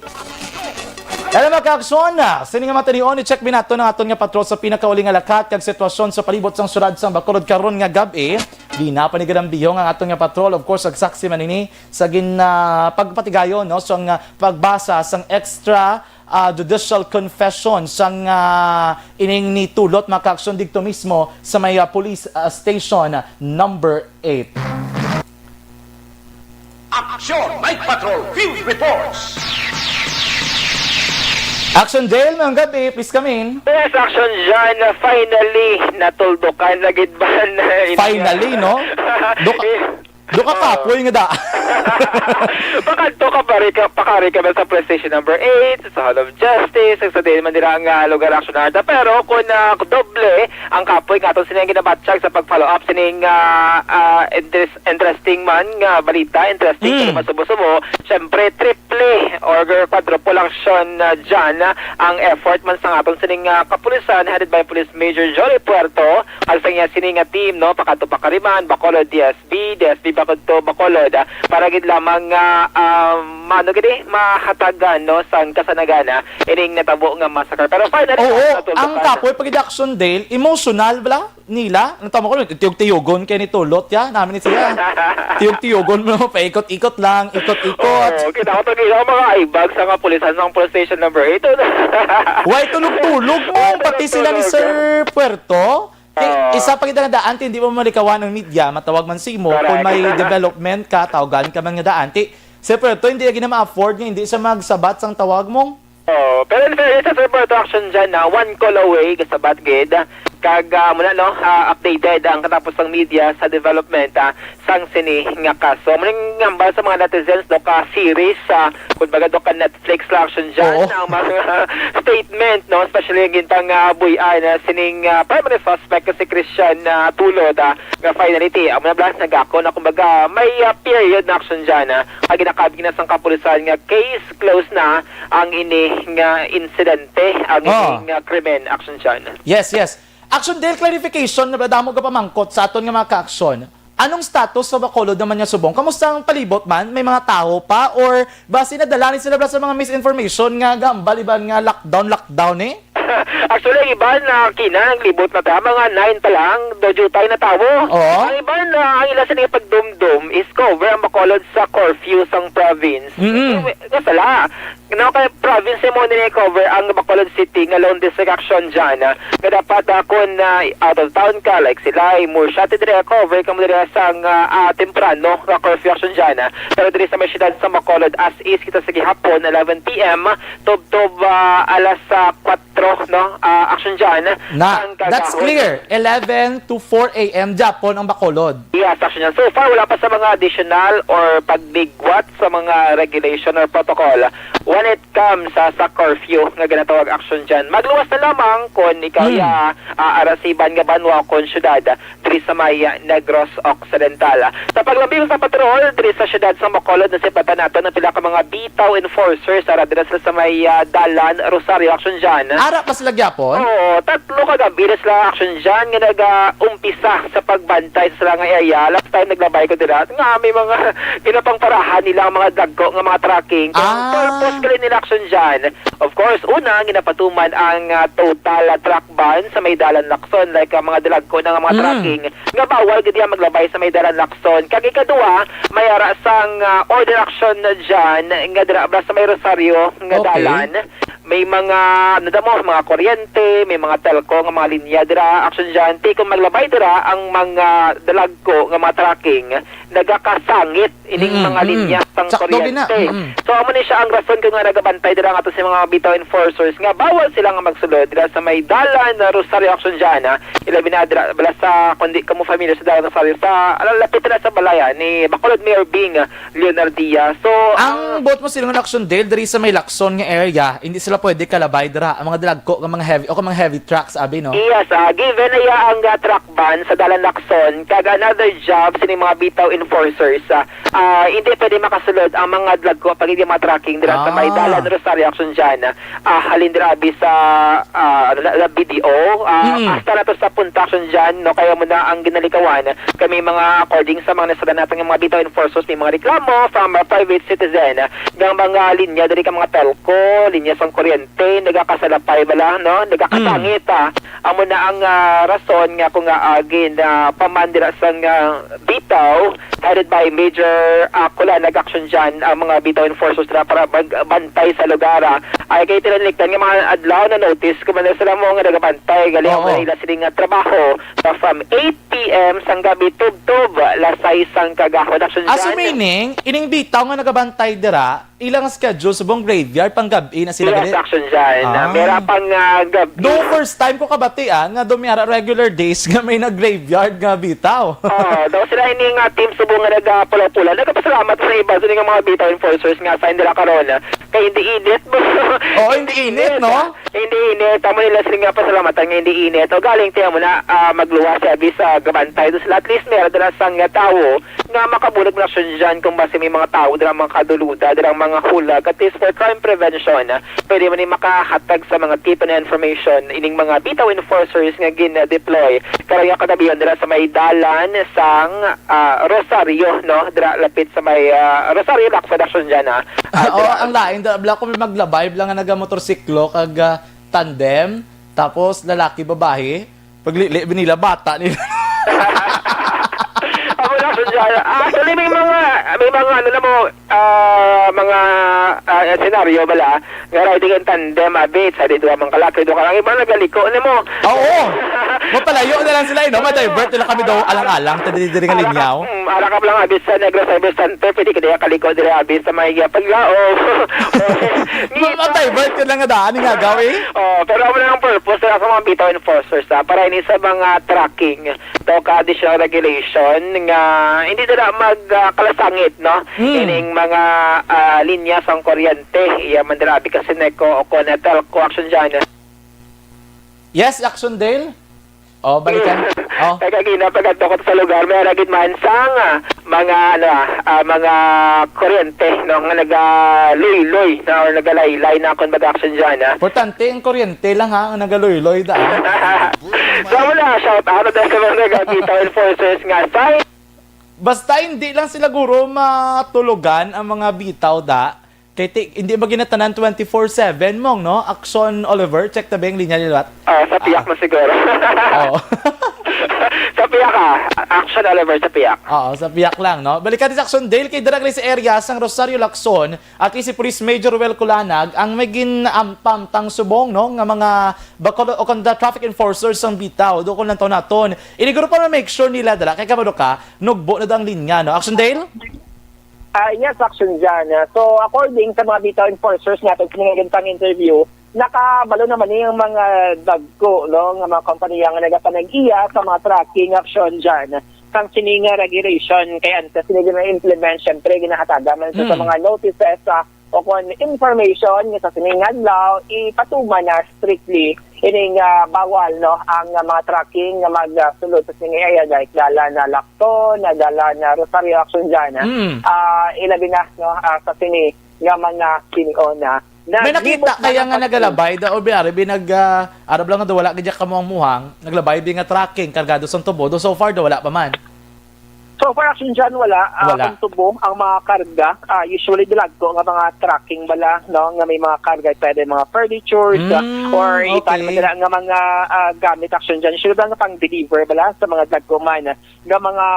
Alam mga ka-aksyon, ah, sini nga matinion, i-check mi nato ng aton nga patrol sa pinakauli nga lakat kag sitwasyon sa palibot sang syudad sang Bacolod karon nga gab-i. Ginapanigarambiho ang aton nga patrol, of course, nagsaksi man ini sa gin ah, pagpatigayon, no, sang ah, pagbasa sang extra ah, judicial confession sang ah, ining nitulot, mga ka-aksyon, didto mismo sa may ah, police ah, station number eight. Action Night Patrol Field Reports. Action Dale, mayong gabi, please come in. Yes, Action John, finally, natuldukan na gid ba na ini? Finally, no? Duka, duka kapoy nga da. Pakadto ka, pare, ka, pakari ka ba sa Police Station number eight, sa Hall of Justice, sa diin man dira nga lugar, Action Arda. Pero kung, ah, doble ang kapoy nga aton sining ginabatyag sa pag-follow up sining, ah, ah, interes-, interesting man nga balita, interesting Mm. nga masubo-subo. Siyempre, triple or quadruple action, ah, dyan, ah, ang effort man sa aton sining, ah, kapulisan headed by Police Major Jory Puerto, kag sa iya sini nga team, no, pakadto pa Kariman, Bacolod, D S B, D S B pakadto Bacolod, ah, para gid lamang nga, ah, maano gid eh, mahatagan, no, sang kasanagan, ah, ining natabo nga massacre. Pero finally, Oo, natuldukan ang na. Kapoy pag action, Dale, emotional bala nila. Ang tama ko, tiyog-tiyogon kay ni Tulot, ya, namin ni siya. Tiyog-tiyogon mo, paikot-ikot lang, ikot-ikot. Oo, kita ko to, ginawa mga eyebag sa kapulisan sa police station number eight. Why tulog-tulog mo? Why Pati sila ni tulog-tulog? Sir Puerto? Di, Oo. Isa pa kita nga daan, ti, hindi mo malikawan ang media, matawag man si mo, Correct. Kung may development ka, tawagan ka man nga daan. Ti, Sir Puerto, hindi lagi na ma-afford nga, hindi siya magsabat sang tawag mo. Oo. Pero in fairness sa Sir Puerto Action dyan, na one call away, kasabat gid. Kag, ah, muna, no, ah, updated ang katapos ng media sa development, ah, sang sini nga kaso. Muna yung hambal sa mga netizens, no, ka series, ah, kumbaga, do ka Netflix la Action dyan, Oo. Ang mga statement, no, especially yung gintang, ah, buy-an, ah, sining, ah, primary suspect, si Christian, ah, Tulod, ah, nga finally, ti, amo na bala, nagako na, kumbaga, may, ah, period na Action dyan, ah, ang ginakabig na sang kapulisan nga case close na ang ini nga insidente, ang Oh. ini nga krimen, Action dyan. Yes, yes. Action Dale, clarification, na damo ka pamangkot sa aton nga mga ka-action. Anong status sa Bacolod naman nga subong? Kamusta ang palibot man? May mga tawo pa? Or basi nadala ni sila sa mga misinformation nga gambal iban nga lockdown, lockdown eh? Actually, ang iban na kina naglibot na ta, mga nine pa lang, do jutay na tawo. Oo. Ang iban na ang ila sila pagdumdum is cover ang Bacolod sa curfew sang province. Mm-mm. Nga sala. No, kay province mo ni cover ang Bacolod City nga lone district Action dyan, ah, nga dapat, ah, kung, ah, out of town ka, like sila, ay more shot dire, cover ka mo dire sang, ah, ah, temprano nga curfew Action dyan, ah. Pero diri sa may siyudad sa Bacolod, as is kita sa gihapon, eleven P M, tubtob, ah, alas, ah, kwatro, no? Ah, Action dyan, Na, ang that's kagahon. Clear. Eleven to four A M, Japon ang Bacolod. Yes, Action dyan. So far, wala pa sa mga additional or pagbigwat sa mga regulation or protocol. When it comes sa, sa curfew nga ginatawag Action dyan, magluwas na lamang kung ikaw Hmm. ya, ah, arasiban nga banwa o kung syudad diri sa may, ah, Negros Occidental. Sa paglambing sa patrol diri sa syudad sa Bacolod, nasipatan nato ang pila ka mga bitaw enforcers ara dira sila sa may, ah, Dalan Rosario Action dyan. Ara pa sila gyapon? Oo, tatlo ka gabi na sila Action dyan nga nag-umpisa sa pagbantay sa sila nga area. Last time naglabay ko dira nga may mga ginapangparahan nila ang mga dagko nga mga trucking. Kaya ang Ah. Purpose gali nila Action dyan. Of course, una, ginapatuman ang, ah, total, ah, truck ban sa may Dalan Lacson, like, ah, mga dalagko na nga mga Mm. trucking nga bawal gid iya maglabay sa may Dalan Lacson. Kag ikaduha, may ara sang, ah, order Action dyan nga dira bala sa may Rosario nga Okay. dalan. May mga, ano daw mo, mga kuryente, may mga telco nga mga linya dira Action dyan. Ti kung maglabay dira ang mga dalagko nga mga trucking, nagakasangit ining Mm, mga mm. linya sang Sakto gid na. Kuryente. Mm. So, amo ni siya ang rason kung nga nagabantay dira nga ato sa mga bitaw enforcers nga bawal sila nga magsulod dira sa may dalan na Rosario Action dyan, ha. Ilabi na dira, bala sa, kung di ka mo familiar sa dalan Rosario, sa, ala, lapit na sa balaya ni Bacolod Mayor Bing Leonardia. So, Ang ang buot mo sila nga Action Dale, diri sa may Lacson nga area, hindi sila pwede kalabay dira. Ang mga dalagko, ang mga heavy, o kung mga heavy trucks, abi, no? Yes, ah, given na iya ang, ah, truck ban sa dalan Lacson, kag another job sini mga bitaw enforcers, ah, ah, hindi pwede makasulod ang mga dlagko pag hindi mga trucking dira sa may Ah. dalan Rosario Action dyan. Ah, halin dira abi sa, ah, ano na, na B D O, ah, Mm. hasta na to sa punta Action dyan, no? Kaya mo na ang ginalikawan. Kami mga, according sa mga nasada natin ng mga bitaw enforcers, may mga reklamo from a private citizen. Nga mga linya diri ka mga telco, linya sang kuryente, nagakasalapay ba la, no? Nagakasangit, ah. Amo na ang, ah, rason nga kung nga, ah, gin, ah, paman dira sang, ah, bitaw, headed by Major, ah, Kulanag Action Dyan, ang mga bitaw enforcers na para magbantay sa lugar, ah. Ay, kay tinalikdan nga mga adlaw na notice, kung man sila mo nga nagabantay, galing Oo. ang ila sining nga trabaho, ah, from eight p m sang gabi, tubtob, lasay sang kagahon. Action Ah, so Dyan. meaning, ining bitaw nga nagabantay dira, ilang schedule subong graveyard, pang gabi na sila Yes, gali? Action Dyan. Ah. Mera pang, ah, gabi. No, first time ko kabatian nga dumiara regular days nga may nag-graveyard nga bitaw. Oh, daw sila ini nga team subong nga nagapulaw-pulaw. Nagapasalamat sa iba sa mga bitaw enforcers nga sign nila karon. Kay hindi init. Oo, hindi init, Init, no? ah. Hindi init. Amo nila sila nga pasalamatan nga hindi init. O galing, tiyan mo na, ah, magluwas si Abis sa gabantay. Doon sila, at least, meron na sang tawo nga makabulag na siya dyan kung basi may mga tao, dira mga kaduluda, dira mga hulag, at least for crime prevention, pwede man yung makahatag sa mga tip and information ining mga bitaw enforcers nga gin-deploy. Karong kagabi dira sa may dalan sang, ah, Rosario, no? Dira lapit sa may, ah, Rosario Lacson Action dyan, ah. Ah, Oo, dira. Ang lain, da, bla ko may maglabay, bla nga nagamotorsiklo, kag, ah, tandem, tapos lalaki, babae, paglili, binila, bata nila. Amo na, Action Dyan. Ah, actually, may mga, may mga, ano na mo, ah, mga, ah, senaryo bala, nga riding in tandem, abi, sa di duha man kalaki, duha ka lang, iba nagaliko, ano mo? Oo. Mapalayo na lang sila, eh, no? Ma-divert nila kami daw alang-alang, ta diri, diri nga Ara ka, linyaw. mm, ara ka lang, abi, sa Negros Cyber Center, pwede ka diya kaliko diri, abi, sa may, ah, Paglaom. Ma-, ma-divert ka lang nga daan, nga gaw, eh. Oh, pero amo na ang purpose sa mga bitaw enforcers, ah, para ini sa mga tracking, to ka additional regulation nga hindi nila mag, ah, kalasangit, no? Mm. Ining mga, ah, linya sang kuryente, iya man dira abi ka Seneco o kon Telco. Action Dyan. Yes, Action Dale? Oh, balikan. Oh. Kay kagina, pag-adto ko sa lugar, may aragid man sang, ah, mga, ano, ah, ah, mga kuryente, no, nga nagaluyloy na or nagalaylay na kon mag-action dyan, ah. Importante ang kuryente lang, ha, ang nagaluloy daan. So, wala, shout out na sa mga bitaw enforcers nga sa Basta hindi lang sila, guro, matulogan ang mga bitaw da. Kay ti-, hindi ba ginatanan twenty-four seven, Mong, no? Action Oliver, check ta ba ang linya liwat? Ah, sa piyak Ah. mo siguro. Oo. Sa piyak, ah. Action Oliver, sa piyak. Oo, sa piyak lang, no? Balikan sa Action Dale kay dira gali sa area sang Rosario Lacson, at si Police Major Wel Culanag ang may ginampamtang subong, no, nga mga bakol o kanda traffic enforcers sang bitaw. Dukol lang to naton. Iniguro pa ma-make sure nila dala kay kabalo ka, nugbo na daw ang linya, no? Action Dale? Ah, yes, Action Jan. Ah, so, according sa mga bitaw enforcers nga aton siningil pang interview, nakabalo naman ni ang mga dagko, no, nga mga kompanya nga nagapanag-iya sa mga tracking, Action Jan. Sang sini nga regulation, kay antes sila gina-implement, syempre, ginahatagan man sa, sa Mm. mga notices, ah, o kon information nga sa sini nga adlaw, ipatuman na strictly ining, ah, bawal, no, ang, ah, mga tracking nga magsulod sa sini area, like dalan na Lacson, na dalan na Rosario, Action Jan, ah. Mm. Ah, ilabi na, no, ah, sa sini nga mga sinion na May nakita nag-, kaya nga nagpapag- nagalabay da, o biyari, bi nag, ah, arab lang nga daw wala gid kamo ang muhang, naglabay bi nga tracking, kargado sang tubo, do so far daw wala pa man. So far, Action Jan, wala. Ah, Wala. Ang tubo, ang mga karga, ah, usually dalagko nga mga tracking bala, no, nga may mga karga, pwede mga furnitures, ah, Mm, or iban okay. man dala nga mga, ah, gamit, Action Jan. Usually ba nga pang-deliver bala sa mga dagko man nga mga,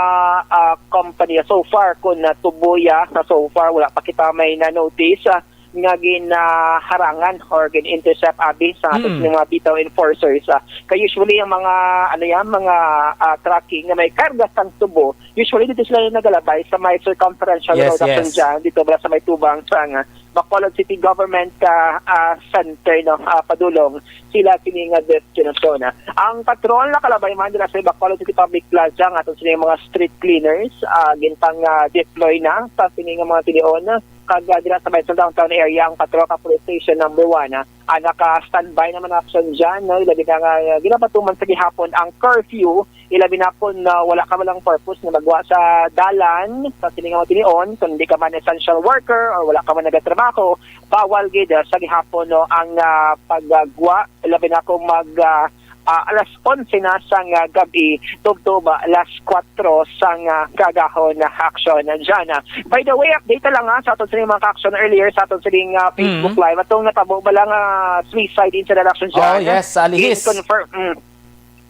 ah, company. So far, kung natubo ya, sa so far, wala pa kita may na-notice, ah, nga ginaharangan or gin-intercept abi sa aton Mm. mga bitaw enforcers. Ah, kay usually ang mga, ano yan, mga, ah, tracking nga may karga sang tubo, usually dito sila yung nagalabay sa may circumferential Yes, road, Action yes. Jan, dito ba sa may tubang sa, ah, Bacolod City Government, ah, ah, Center, no, ah, padulong sila sini nga destinasyon. Ang patrol nakalabay man dira sa Bacolod City Public Plaza, ang aton sini mga street cleaners, ah, gintang, ah, deploy na sa sini nga mga tinion. Kag, ah, dira sa may sa downtown area ang patrol ka Police Station Number One, ah, ah, naka-standby naman, Action Jan, no? Ilabi na nga, ah, ginapatuman sa gihapon ang curfew, ilabi na kung, ah, wala ka man lang purpose nga magwa sa dalan sa sini nga mga tinion, kung di ka man essential worker or wala ka man nagatrabaho, bawal gid, ah, sa gihapon, no, ang, ah, paggwa, ilabi na kung mag, ah, ah, alas onse na sang, ah, gab-i, tubtob alas kuwatro sang, ah, kaagahon na aksyon. Diyan, ah, by the way, update na lang, ah, sa aton sining mga ka-aksyon earlier, sa aton sining, ah, Facebook Mm. Live, atong natabo ba lang, ah, suicide incident action Oh, dyan? Yes, sa Alihis. Gin-confirm, mm.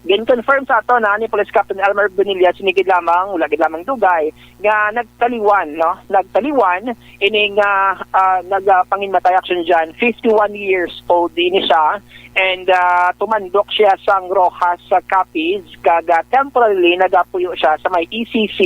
Gin-confirm sa ato na ni Police Captain Elmer Bonilla, sinigid lamang, wala gid lamang dugay, nga nagtaliwan, no? Nagtaliwan, ining, ah, ah, nagapanginmatay action dyan, fifty-one years old ini siya, and, ah, tumandok siya sang Roxas sa Capiz, kag, ah, temporarily nagapuyo siya sa may E C C,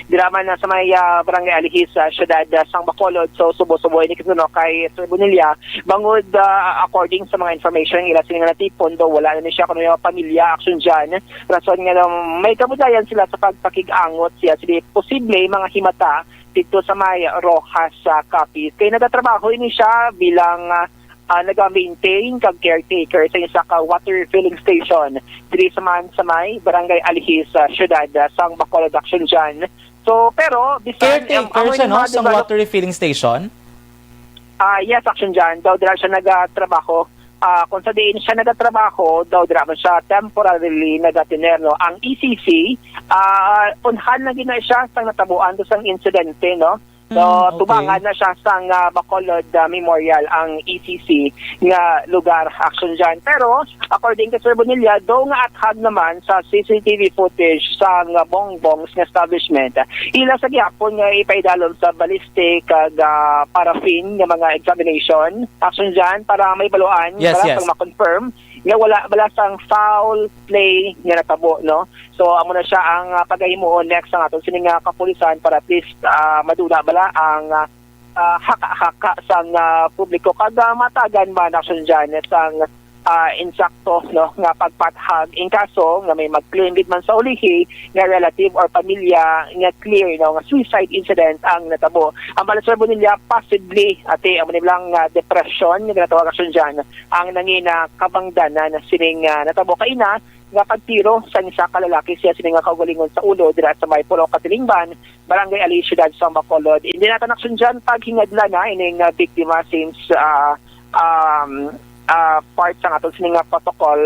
dira man na sa may, ah, Barangay Alihis sa siyudad, ah, sang Bacolod. So, subo-subo ini kasuno kay Sir Bonilla, bangod, ah, according sa mga information nga ila sini nga natipon, daw wala na ni siya kuno yung pamilya action dyan. Rason nga daw may kabudayan sila sa pagpakig-angot siya. Sige, posible mga himata dito sa may Roxas sa Capiz. Kay nagatrabaho ini siya bilang, ah, ah, naga-maintain kag caretaker sa isa ka water refilling station diri sa man sa may Barangay Alihis sa siyudad, ah, sang Bacolod action dyan. So, pero bisan, em, Caretaker amo siya, ini no, mga sang develop- water refilling station? Ah, yes, action dyan. Daw dira siya nagatrabaho. Ah, kung sa diin siya nagatrabaho, daw dira man siya temporarily nagatiner, no? Ang E C C, ah, unhan na gid na siya sang natabuan to sang insidente, no? So, Mm, okay. Tubangan na siya sang, ah, Bacolod, ah, Memorial ang E C C nga lugar action dyan. Pero, according to Sir Bonilla, daw nga athag naman sa C C T V footage sang, ah, Bongbong's nga establishment, ila sa gihapon nga ipaidalom sa ballistic kag, ah, paraffin nga mga examination action dyan para may baluan, Yes, para yes. pang ma-confirm nga wala bala sang foul play nga natabo, no? So, amo na siya ang, ah, pagahimuon next ang aton sining, ah, kapulisan para at least, ah, madula bala ang, ah, ah, haka-haka sang, ah, publiko kag, ah, matagan man action dyan sang, ah, insakto, no, nga pagpathag in kaso nga may mag-claim gid man sa ulihi nga relative or pamilya nga clear, no, nga suicide incident ang natabo. Ang bala, Sir Bonilla, possibly, ate, amo ni lang nga depression nga ginatawag action dyan ang nangina kabangdanan sining, ah, natabo kaina nga pagtiro sa isa ka lalaki siya sini nga kaugalingon sa ulo dira sa may Purok Katilingban, Barangay Ali, Siyudad sang Bacolod. Hindi natin action dyan pag hingadla na ining, ah, biktima since, ah, um, ah, part sa aton sini nga protocol,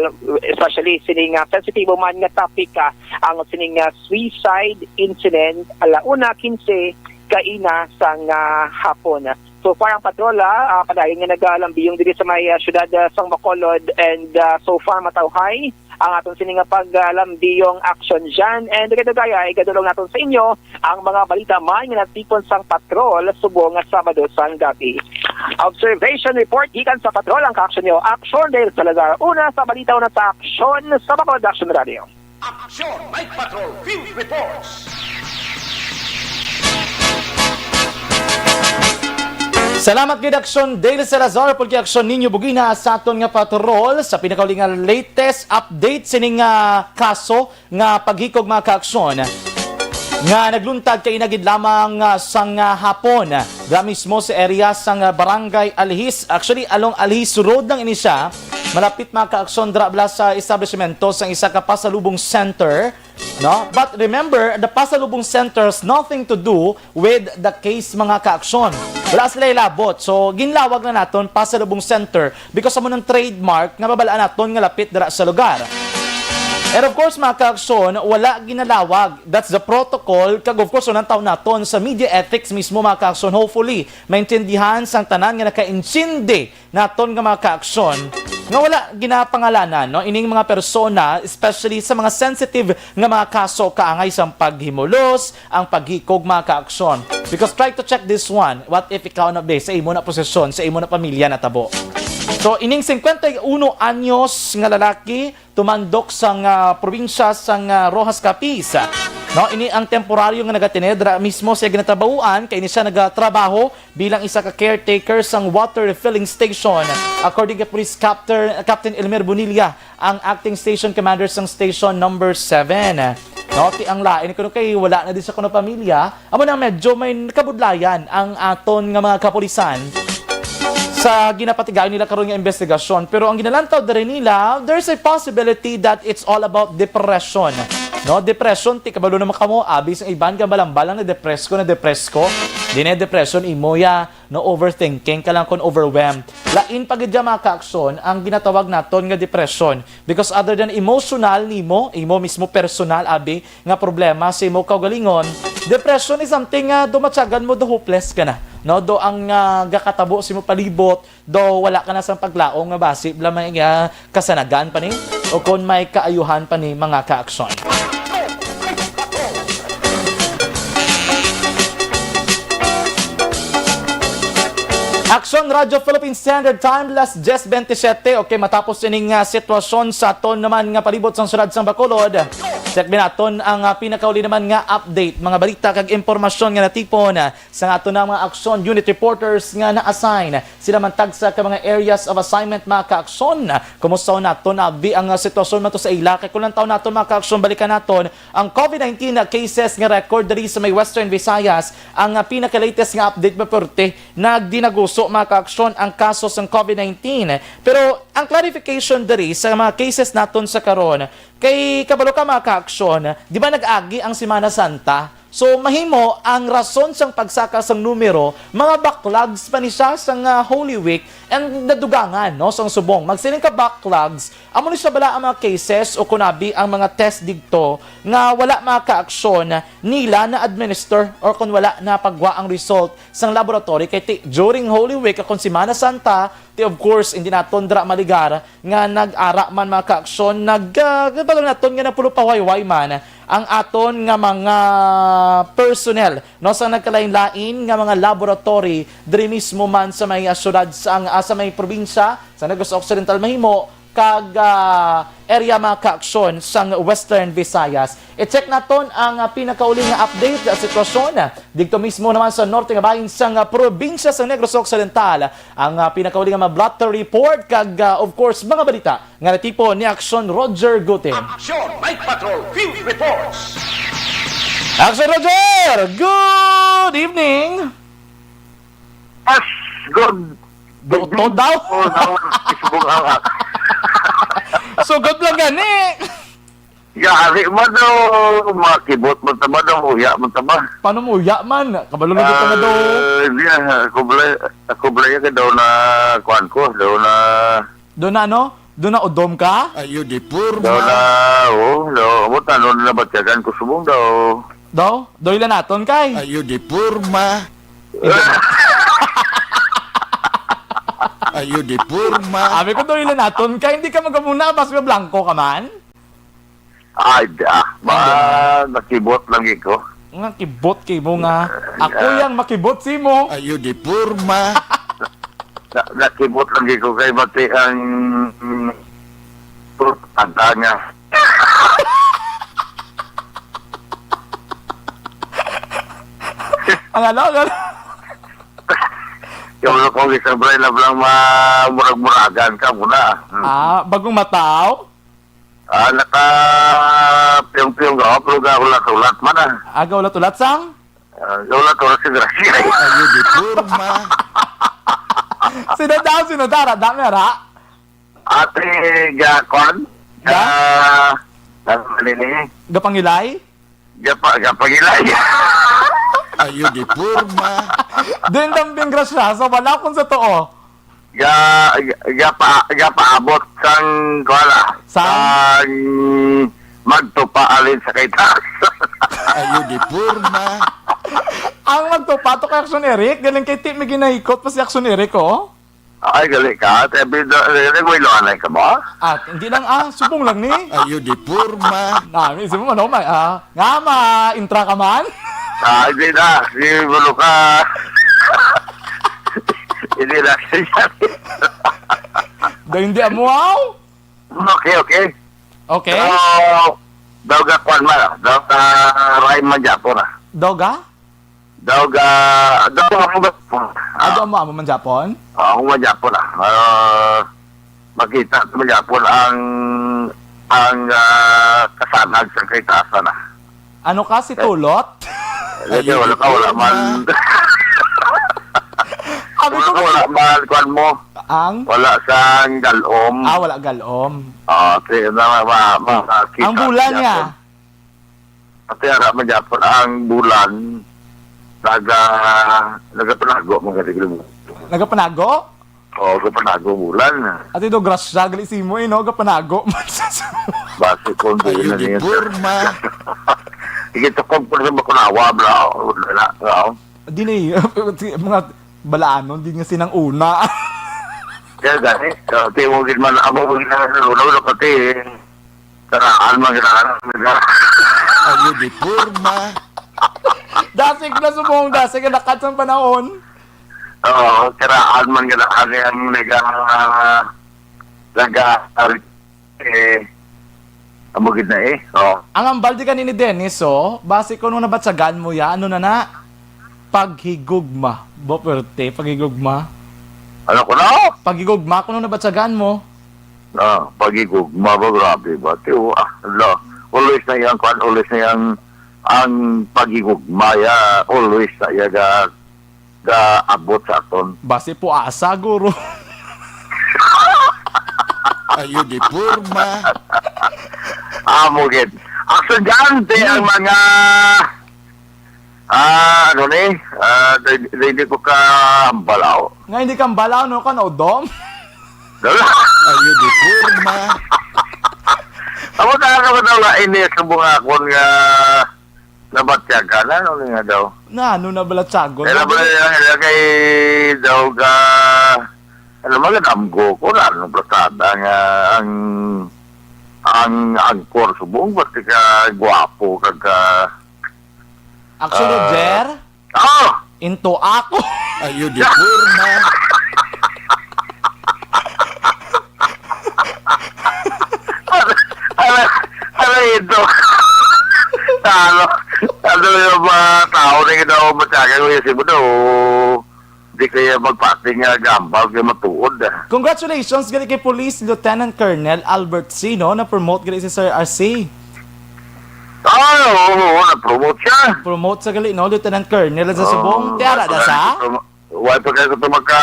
especially sini nga sensitibo man nga topic, ah, ang sini nga suicide incident, ala una quince kaina sang, ah, hapon. So far ang patrol, ah, ah, padayon nga nagalambiyong diri sa may, ah, siyudad, ah, sang Bacolod, and, ah, so far matawhay ang aton sini nga paglambiyong action dyan. And dugay-dugay, ah, igadulong naton sa inyo ang mga balita man nga natipon sang patrol subong nga Sabado sang gabi. Observation report gikan sa patrol ang kaaksyon niyo. Action Dale Salazar. Una sa balita, una sa aksyon sa Bacolod Action Radio. Action Night Patrol Field Reports. Salamat gid, Aksyon Dale Salazar, pag-aksyon ninyo bugina sa aton nga patrol sa pinakauli nga latest update sining, ah, kaso nga paghikog, mga kaaksyon, nga nagluntad kaina gid lamang, ah, sang, ah, hapon, dira mismo sa area sang, ah, Barangay Alihis. Actually, along Alihis Road lang ini siya. Malapit, mga kaaksyon, dira bala sa establishmento sang isa ka pasalubong center, no? But remember, the pasalubong center has nothing to do with the case, mga kaaksyon. Wala sila ilabot. So, ginlawag na naton pasalubong center because amo nang trademark nga mabalaan naton nga lapit dira sa lugar. And of course, mga kaaksyon, wala ginalawag. That's the protocol. Kag of course, unang taon naton sa media ethics mismo, mga kaaksyon. Hopefully, maintindihan sang tanan nga nakaintindi naton nga mga kaaksyon nga wala ginapangalanan, no, ining mga persona, especially sa mga sensitive nga mga kaso kaangay sang paghimulos, ang paghikog, mga kaaksyon. Because try to check this one, what if ikaw na, be, sa imo na posisyon, sa imo na pamilya natabo? So, ining cincuenta y uno anyos nga lalaki, tumandok sang, ah, probinsya sang, ah, Roxas, Capiz. No, ini ang temporaryo nga nagatined dira mismo sa ginatrabahuan, kay ini siya nagatrabaho bilang isa ka caretaker sang water refilling station. According kay Police Captain, Captain Elmer Bonilla, ang acting station commander sang station number seven. No, ti ang lain kuno kay wala na din sa kuno pamilya. Amo na, medyo may kabudlayan ang aton nga mga kapulisan sa ginapatigayon nila karon nga investigasyon. Pero ang ginalantaw diri nila, there's a possibility that it's all about depression. No, depression, ti kabalo naman kamo, abi sang iban nga balang-balang na depressed ko, na depressed ko. Di na depression, imo ya, no, overthinking ka lang kung overwhelmed. Lain pa gid ya, mga kaaksyon, ang ginatawag naton nga depression. Because other than emotional nimo, imo mismo personal, abi, nga problema sa imo kaugalingon, depression is something nga dumatyagan mo, do hopeless ka na. No, do ang ah, gakatabo sa imo palibot, do wala ka na sang paglaom nga basi bala may nga kasanagan pa ni o kon may kaayuhan pa ni, mga kaaksyon. Aksyon Radyo Philippine Standard Time, las diyes bentisiete. Okay, matapos ining ah, sitwasyon sa aton naman nga palibot sang siyudad sang Bacolod, check naton ang ah, pinakauli naman nga update, mga balita kag impormasyon nga natipon ah, sa aton nga mga aksyon unit reporters nga na-assign. Sila man tagsa ka mga areas of assignment, mga kaaksyon. Kumusta naton abi ang ah, sitwasyon man to sa ila? Kay kung lantaw naton, mga kaaksyon, balikan naton ang COVID nineteen na cases nga record diri sa may Western Visayas. Ang ah, pinaka-latest nga update, maporte, nagdinaguso, mga kaaksyon, ang kaso sang COVID nineteen. Pero ang clarification diri sa mga cases naton sa karon, kay kabalo ka, mga kaaksyon, di ba nag-agi ang Semana Santa? So, mahimo ang rason sang pagsaka sang numero, mga backlogs pa ni siya sang ah, Holy Week and nadugangan, no, sang subong. Magsiling ka backlogs, amo ni siya bala ang mga cases o kunabi ang mga test digto nga wala, mga kaaksyon, nila na-administer or kung wala napagwa ang result sang laboratory kay ti, during Holy Week akon Semana Santa, ti, of course, hindi naton dira maligar nga nag-ara man, mga kaaksyon, nag, ah, kabalo naton nga napulo pahuwayway man ang aton nga mga personnel, no, sa nagkalain-lain nga mga laboratory diri mismo man sa may, ah, syudad sa, ang, ah, sa may probinsya sa Negros Occidental mahimo kag, ah, area, mga kaaksyon, sang Western Visayas. I-check naton ang, ah, pinakauli nga update sa sitwasyon didto mismo naman sa norte nga bahin sang, ah, probinsya sa Negros Occidental. Ang, ah, pinakauli nga mga blotter report kag, ah, of course, mga balita nga natipon ni Aksyon Roger Gutin. Action Night Patrol Field Reports. Aksyon Roger, good evening. Yes, good. Doon daw. Oh, no, subong ang Sugod lang gani. Yari man daw, makibot man tama daw, uya man tama. Paano mo uya man? Kabalo na kita nga daw. Ah, di na, kublay, kublay ka daw na, kuan ko, daw na, Doon na ano? Doon na udom ka? Ayo di purma. daw na, oh, daw, mo tanong na batyagan ko subong daw. Daw? Doy lang naton kay. Ayo di purma. Ayo di purma. Abi ko doy lang naton kay. Hindi ka magamuna, bas nga blanco ka man. Ay, da, ma, nakibot lang ko. Nga kibot kay mo nga. Ako yang makibot si mo. Ayo di purma. Na, nakibot lang ko kay mati ang, ang nga. Ang ano, ang ano? Yung ko isang bray na lang ma-, murag-muragan ka muna. Hmm. Ah, bagong mataw? Ah, naka piyong-piyong ka, pero ga ulat-ulat man ah. Aga ulat-ulat sang? Ah, ga ulat-ulat si Gracia. Ayo di purma. Sino daw? Sino daw? Dami ra? Ate Gakon, Da? ah, ano ni? Gapangilay? Gapa, gapangilay. Ayo di purma. Din dambing grasya sa wala kung sa too. Ga, ga, gapa, gapaabot sang, kuwala, Sang? sang magtupa alin sa kay taas. Ayo di purma. Ang magtupa to kay Action Eric, galing kay Tip may ginahikot pa si Action Eric, oh. Ay, gali ka. Sabi do, nagwailoanay ka mo? Ah, hindi lang, ah, subong lang ni. Ayo di purma. Nami, isip mo, ano, may, ah, nga ma-intra ka man? Ah, hindi na. Si Bulo ka. Hindi na. Do hindi amo, aw? Okay, okay. Okay. So, daw ga kwan man, ah. Daw ga rhyme man Japon, ah. Doga? Daw ga, daw ga, Ado mo amo man Japon? Ah, ako man Japon, ah. Ah, makita sa man Japon ang, ang ah, kasanag sa kay taasan, ah. Ano ka, si Tulot? Kasi wala ka, wala man. Sabi Wala ko, ka, wala man, kwan mo. ang? Wala sang galom. Ah, wala galom. Ah, kaya na ma, ma, makita Ang bulan sa niya. Japon. Ate, ara man gyapon ang bulan, naga-, nagapanago man gani. Nagapanago? Oo, nagapanago ang bulan. Ate, do grasya gali sa imo, eh, no? Gapanago man sa Base ko, hindi Ayun, na di niya. Porma. Sige, tukob ko sa Bakunawa, bro. Wala na, bro. Di na, eh. Mga balaanon, di nga sinang una. Kaya gani, uh, tiyo gid man, amo gid na, wala, wala, pati, karaan man, karaan man. Ayun, di porma. Dasig na subong, dasig na lakat sang panahon. Oo, karaan man, karaan ang naga-, naga-, eh, amo gid na eh. Oo. Ang ambal di gani ni Dennis, oh, base kuno nabatyagan mo ya, ano na na? Paghigugma. Bo, perte, paghigugma. Ano ko na? Paghigugma, kuno nabatyagan mo. Ah, paghigugma ba? Grabe ba? Tiyo, ah, ala. Always na yang kwan, always na yang ang paghigugma ya, always na ya ga, ga abot sa aton. Base po asa, guro. Ayun, di porma. Amo gid. Aksidente ang Hmm. mga, ah, ano ni? Ah, di, di, di ko ka balaw. Nga hindi ka balaw, no? Ka na udom? Wala. Ayun, di porma. Amo na, ano ko na, wala, ini sa mga akon nga nabatyagan, ano ni nga daw? Na, ano na bala, Tiago? Kaya Ano ba na ba? Yan, kaya kay daw ka, ano, magadamgo ko na, ano, pasada nga ang, ang angkor subong, pati ka gwapo, kag ka, Action, ah, Roger? Oh! Into ako. Ayun, di porma. Ala, ala, ito. Ano, ano yung mga tao na ginawa mo sa akin, Kuya Simo, no? Di kaya magpati nga gambal kay matuod, ah. Congratulations gali kay Police Lieutenant Colonel Albert Sino, na-promote gali si Sir R C. Ah, oo, oo, na-promote siya. Promote sa gali, no? Lieutenant Colonel sa Oo, Subong. Tiara da sa? Why pa kayo ko magka,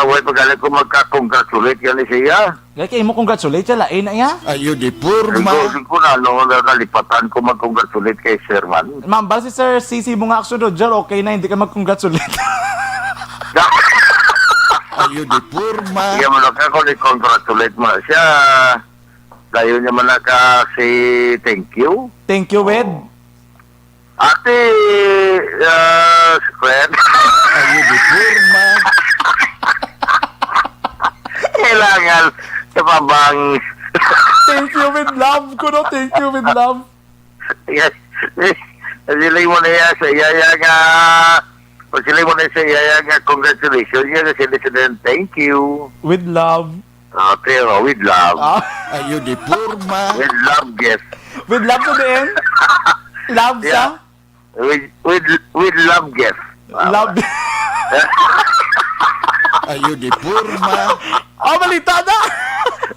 why pa kayo ko magka-congratulate yan ni siya? Gali kay mo congratulate siya, lain na iya? Ayun, di porma. Siguro, siguro na, no, na-, nalipatan ko mag-congratulate kay Sir man. Ma'am, base, Sir, sisi mo nga action, Roger, okay na, hindi ka mag-congratulate. Ayun, di porma. Sige, mo na ka, kung i-congratulate mo na siya, dayon niya man na ka si thank you. Thank you, Wed. Oo. Ate, ah, Square. Ayun, di porma. Kailangan sa pabang. Thank you with love, kuno. Thank you with love. Yes. Pagsiling mo na yan sa iyaya nga, pagsiling mo na sa iyaya nga, congratulations. Yan, sila, sila, thank you. With love. Ah, pero with love. Ah. Ayun, di porma. With love gift. With love to the end? Love Yeah. sa? With, with, with love gift. Love. Ayun, di porma. Oh, balita na!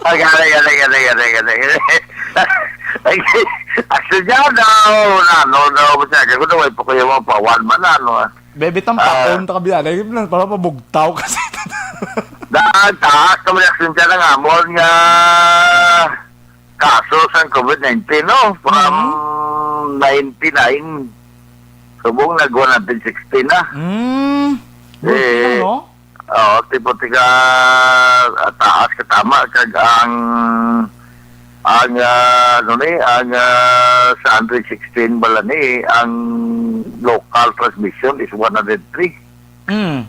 Ay, gala, gala, gala, gala, gala. Ay, actually, daw, na, no, no, basta, kaya ko na, way pa ko yung mga pawan man, ano, ah. Bebe, tampakon Ah. ta kabiyan. Ay, para pabugtaw kasi. Daan, taas naman yung aksyon dyan ng amon nga kaso sa covid nineteen, no? From Mhm. ninety-nine, subong nag one hundred sixty na. Mm. Good Eh, lang, no? Oo, tipo, tiga, ah, taas ka tama, kag ang, ang, ah, ano ni, ang, ah, sa hundred sixteen bala ni, ang local transmission is one hundred three. Mm.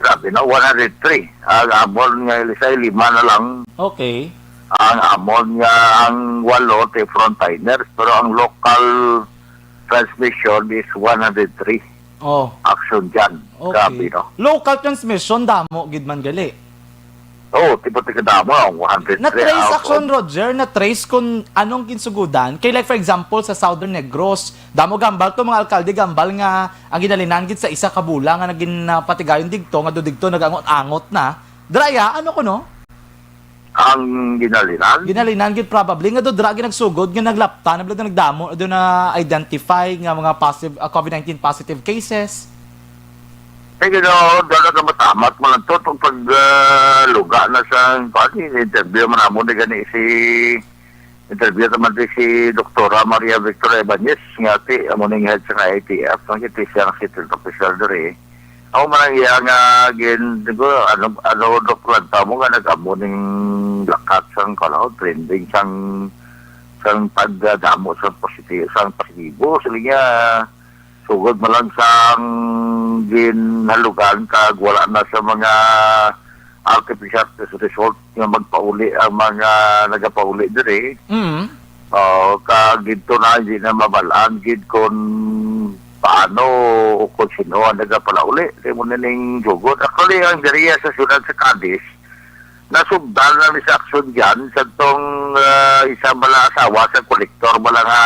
Grabe, no? One hundred three. Ang amon nga ilisay, lima na lang. Okay. Ang amon nga, ang walo, te frontliners, pero ang local transmission is one hundred three. Oh. Action dyan. Okay. Grabe, no? Local transmission, damo gid man gali. Oo, tipo, tiga damo, ang one hundred three Na-trace, out action, of Roger, na-trace kung anong ginsugudan. Kay, like, for example, sa Southern Negros, damo gambal to, mga alkalde, gambal nga ang ginalinan gid sa isa ka bula nga nagin, ah, patigayon digto, nga do digto nag-angot-angot na. Draya, ano ko, no? Ang ginalinan? Ginalinan gid probably nga do dra gid nagsugod nga naglapta na bala nagdamo do na identify nga mga positive, ah, covid nineteen positive cases. Eh, gino, dala ka matamat mo lang to, itong pag, ah, luga na sa, kuwan, interview mo na mo na gani si Interview naman di si Doktora Maria Victoria Ibanez nga ti amo ning head sa I T F, ang iti siya ang city official diri. Ako man ang iya nga gin, ano, ano, Dok, lanta mo nga nag-amo ning lakat sang, kalaw, trending sang, sang pagdamo sang positibo, sang positibo. Sige nga, sugod man lang sang ginhalugan kag wala na sa mga artificial result nga magpauli ang mga nagapauli diri. Mm. Oh, kag dito na hindi na mabalaan gid kung paano o kung sino ang nagapalauli. Kay mo na ning sugod. Actually, ang diriya sa siyudad sa Cadiz, nasugdan na ni sa aksyon dyan sa tong, ah, isa bala asawa sa kolektor bala nga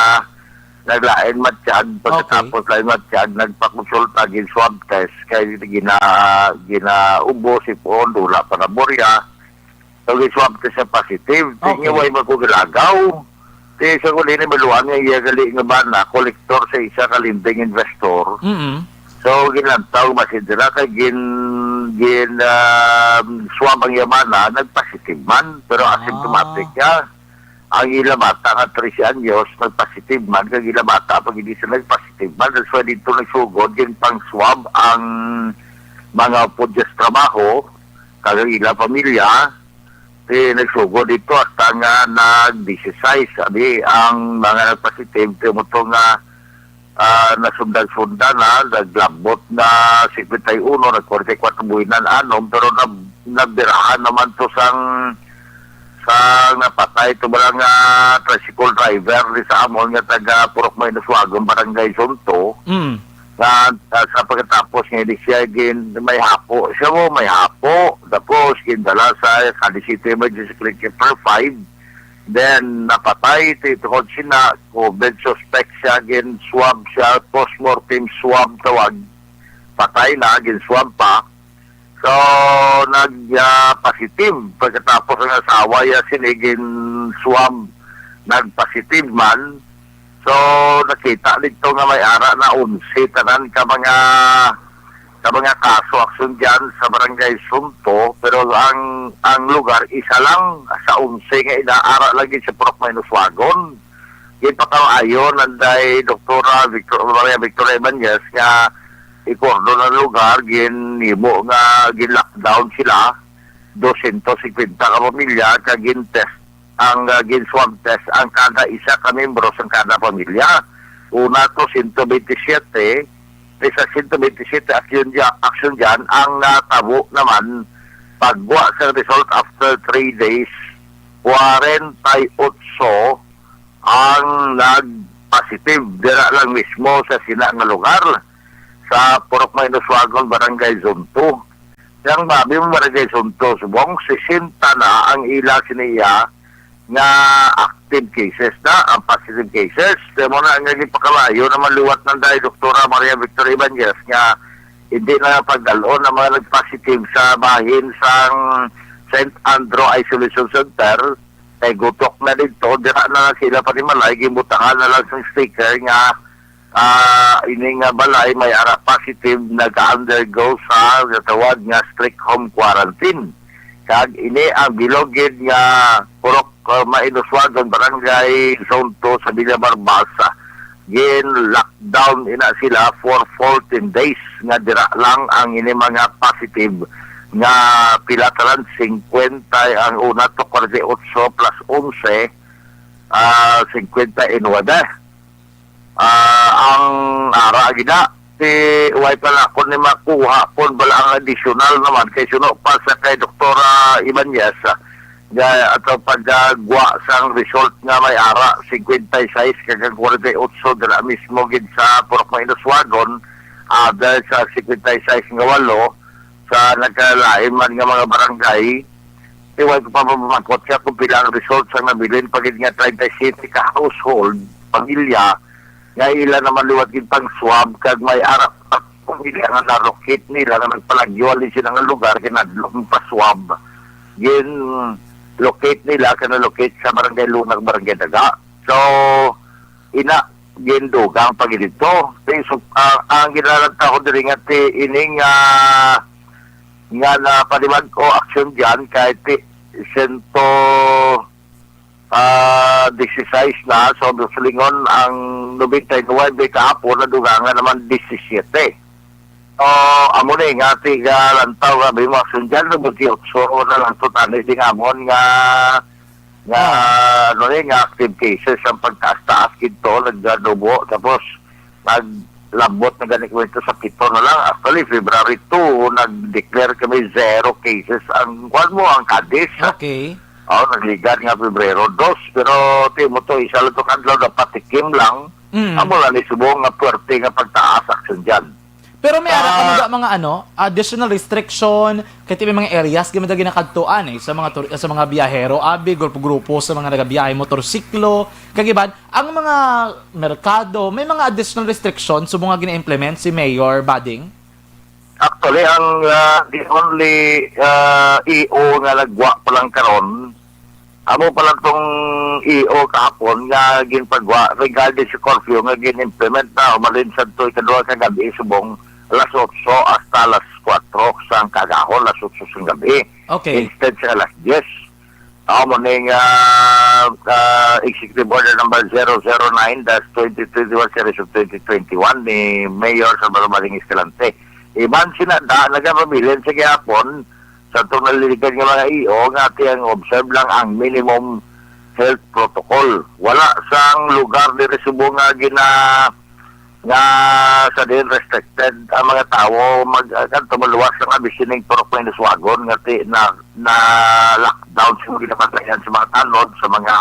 naglain matsyag, pagkatapos lain matsyag, nagpakonsulta, gin-swab test, kay gina-, ginaubos, ipon, wala pa naborya. So, gin-swab test sa positive. Sige, okay, way magkugalagaw. Kaya sa kuli ni Maluan nga iya gali nga bana, kolektor sa isa ka lending investor. Mm-mm. So, ginlantaw, masidra kay gin, gin, um, swab ang iya bana, nagpositive man, pero asymptomatic siya. Ang ila bata nga trese anyos, nagpositive man, kag ila bata, pag hindi sila nagpositive man, that's why dito nagsugod, gin pang-swab ang mga pudya sa trabaho, kag ang ila pamilya, eh, nagsugod dito hasta nga nag-dieciséis. Abi, ang mga nagpositive, kay mo to nga, ah, nasundan-sundan na, naglabot na cincuenta y uno, nag-forty-four buhinan anom, pero nab-, nabirahan naman to sang, sang napatay to bala nga tricycle driver di sa amon nga taga Purok Mainoswagon, Barangay Zonto. Mm. Nga, ah, sa pagkatapos nga hindi siya gin-, may hapo siya mo, may hapo. Tapos, gindala sa Cadiz City Emergency Clinic Number five. Then, napatay ti-, tungod sina COVID suspect siya, gin-swab siya, postmortem swab tawag. Patay na, gin-swab pa. So, nag, ah, positive. Pagkatapos ang asawa niya sini gin-swab, nag-positive man. So, nakita dito nga may ara na onse tanan ka mga, ka mga kaso aksyon dyan sa Barangay Sunto, pero ang, ang lugar isa lang sa onse nga inaara lagi sa Purok Mainoswagon. Ginpakaayo nanday Doktora Victor, Maria Victoria Ibanez nga i-cordon ang lugar, ginhimo nga gin-lockdown sila, dosyentos singkwenta ka pamilya, kag gin-test ang, ah, gin-swab test ang kada isa ka membro sang kada pamilya. Una to, sento bentisiete, kay sa sento bentisiete aksyon dya-, aksyon dyan, ang natabo naman, pagwa sa result after three days, kwarenta y otso ang nag-positive dira lang mismo sa sina nga lugar, sa Purok Mainoswagon, Barangay Zone two. Yang babi mo, Barangay Zone two, subong sesenta na ang ila siniya nga active cases na, ang positive cases. Kaya mo na nga gipakalayo naman liwat ng dahil Doktora Maria Victoria Ibanez nga hindi na pagdalon ang mga nag-positive sa bahin sang Saint Andrew Isolation Center. Kay gutok na dito, dira na lang sila panimalay, gibutangan na lang sang sticker nga, ah, ini nga balay may ara positive, nag-undergo sa natawag nga strict home quarantine. Kag ini ang bilog gid nga Purok, ah, Mainoswagon, Barangay Zone two sa Villa Barbas, ah, gin-lockdown ina sila for fourteen days, nga dira lang ang ini mga positive nga pila tanan, singkwenta ang una to, kwarenta y otso plus onse, ah, singkwenta y nuebe. Ah, ang ara gina, si way pa na ako ni makuha pon bala ang additional naman kay suno pa sa kay Doktora Ibanez, ah, nga ato pagagwa sang result nga may ara singkwenta y seis kag ang kwarenta y otso dira mismo gid sa Purok Mainoswagon, other sa singkwenta y seis nga walo sa nagkalain man nga mga barangay. Iway ko pa mamangkot siya kung pila ang result sa nabilin pa gid nga treinta y siete ka household, pamilya, nga ila naman liwat gid pang swab kag may ara pa pamilya nga na-locate nila nga nagpalagyo ali sila nga lugar, kinadlok pa swab. Gin-locate nila, kana locate sa Barangay Lunag, Barangay Daga. So, ina, gindugang pa gid dito. Kay so, ah, ang ginalanta ko diri nga ti ining, ah, nga na paniwag o aksyon diyan kay ti sento Ah, disisais na, so silingon ang nobenta y nuebe kahapon, nadugangan naman disisiyete. So, amo ni nga tigalantaw nga may mga sundyan, nobenta y otso na lang to tani sing amon nga, nga, Ah. ano ni, nga active cases ang pagtaas-taas gid to, nagdanubo. Tapos, naglabot na gani kami ito sa pito na lang. Actually, February two, nag-declare kami zero cases. Ang, kuwan mo, ang Cadiz. Okay. Oh, nagligad nga Pebrero dos. Pero, ti mo to, isa lang to kadlaw, dapat tikim lang. Mm. Amo lang ni subong nga puwerte nga pagtaas aksyon dyan. Pero may ara ka Ah. mga, mga ano, additional restriction, kay may mga areas, di man talaga nakadtuan eh, sa mga tur-, sa mga biyahero, abi, grupo-grupo, sa mga nagabiyahe, motorsiklo, kagiban, ang mga merkado, may mga additional restriction sa mga gina-implement si Mayor Bading? Actually, ang, ah, the only, ah, E O nga nagwa pa lang karon, amo pa lang tong E O kahapon nga ginpagwa regarding sa curfew nga gin-implement na umalin sa to ikaduha ka gabi subong alas otso hasta alas kuwatro sang kagahon, alas otso sang gabi. Okay. Instead sa alas diyes. Amo ning, ah, ah, Executive Order number zero zero nine dash twenty twenty-one series of twenty twenty-one ni Mayor Salvador Bading Escalante. Iban sina da, nagapabilin sa gihapon sa itong naliligad nga mga E O nga ti ang observe lang ang minimum health protocol. Wala sang lugar diri subong nga gina-, nga sa din restricted ang mga tawo mag-, ah, kanto maluwas ang abi sining Purok Minus Wagon nga ti na, na lockdown sa mga ginapatayan sa mga tanod, sa mga,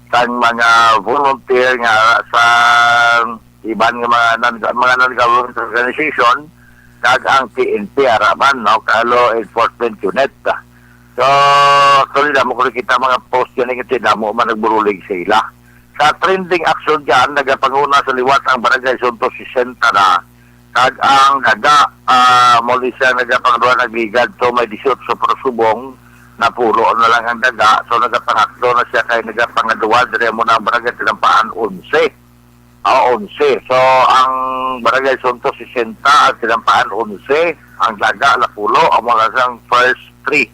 sang mga volunteer nga sa iban nga mga non-, mga non-government organization, kag ang P N P ara man, no, ka law enforcement unit. So, actually, damo ko nakita mga post yan, eh, kasi damo man nagburulig sa ila. Sa trending action dyan, nagapanguna sa liwat ang Barangay Zonto sesenta na, kag ang daga, ah, muli siya nagapangaduha nagligad, so may dieciocho pero subong, napulo na lang ang daga, so nagapangatlo na siya kay nagapangaduha, diri mo na ang Barangay Tinampaan onse. Ah, onse. So, ang Barangay Zonto sesenta, ang Tinampaan onse, ang daga napulo, amo na siyang first three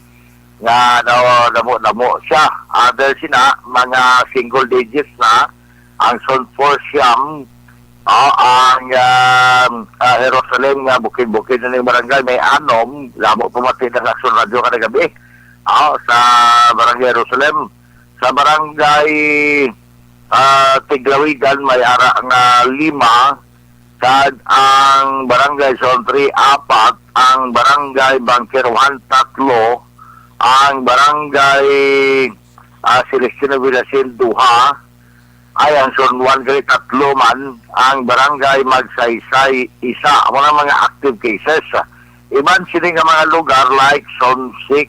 nga daw damo-damo siya. Other sina, mga single digits na, ang Zonto four siyam, ah, ang, um, ah, Jerusalem nga bukid-bukid na ning barangay, may anom, damo pumati na sa Aksyon Radyo kada gabi. Ah, sa Barangay Jerusalem, sa Barangay, ah, Tiglawigan, may ara nga lima, kag ang Barangay Zone three, apat, ang Barangay Bangkero one, tatlo, ang Barangay, ah, Celestino Villasin, duha, ay, ang Zone one kay tatlo man, ang Barangay Magsaysay, isa. Amo na mga active cases. Iban sini nga mga lugar like Zone six,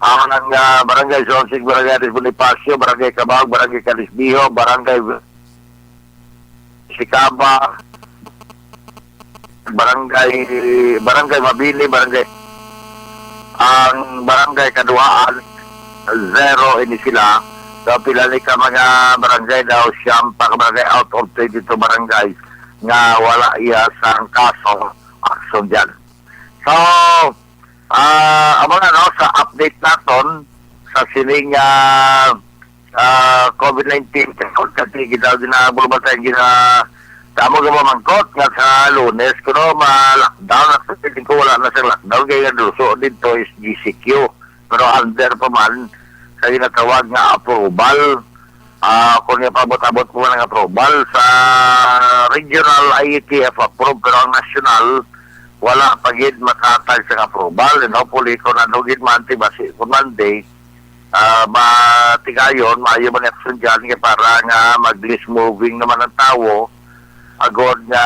ang, ah, Barangay Zone six, Barangay Aris Bonifacio, Barangay Cabao, Barangay Calisbijo, Barangay Sicaba, Barangay, Barangay Mabini, Barangay, ang Barangay Kaduhaan, zero ini sila. So, pila ni ka mga barangay daw, siyam pa ka barangay out of twenty-two barangay nga wala iya sang kaso action dyan. So, ah, amo na, no, sa update naton sa sining, ah, ah, COVID nineteen, kay kung kati kita ginabulbatan, gina-, damo nga mamangkot nga sa Lunes, kuno ma-lockdown, at sa tingin ko wala na siyang lockdown, kaya nga duso dito is G C Q. Pero under pa man sa ginatawag nga approval. Ah, kung ipabot-abot mo nga approval sa regional, I A T F approve, pero ang national, wala pa gid makahatag sa approval. And hopefully, kung ano gid man, ti basi, kung Monday, ah, matigayon, maayo man action dyan, kaya para nga mag-less moving naman ang tawo, agod nga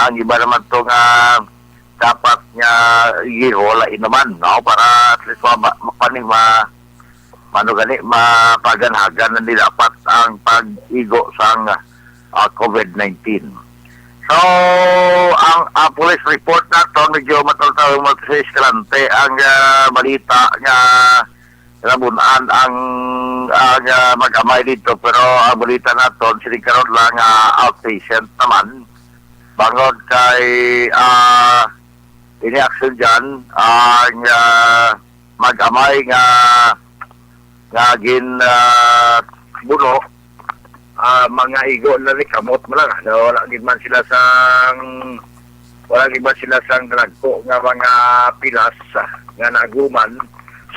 ang iba naman to nga dapat nga ihulay naman, no? Para at least ma-, ma-, mapani-, ma-, mano gani, mapaganhagan na nila dapat ang pag-igo sang, ah, COVID nineteen. So, ang, ah, police report naton, medyo mataltaw mo sa Escalante ang, ah, balita nga nabun-an ang, ang, ah, mag-amay dito, pero ang balita naton, sini karon lang, ah, outpatient naman. Bangod kay, ah, ini action dyan, ang, ah, mag-amay nga nga gin, ah, buno, ah, mga igo na ni kamot mo lang. Ano, wala gid man sila sang, wala gid man sila sang dagko nga mga pilas, ah, nga naaguman.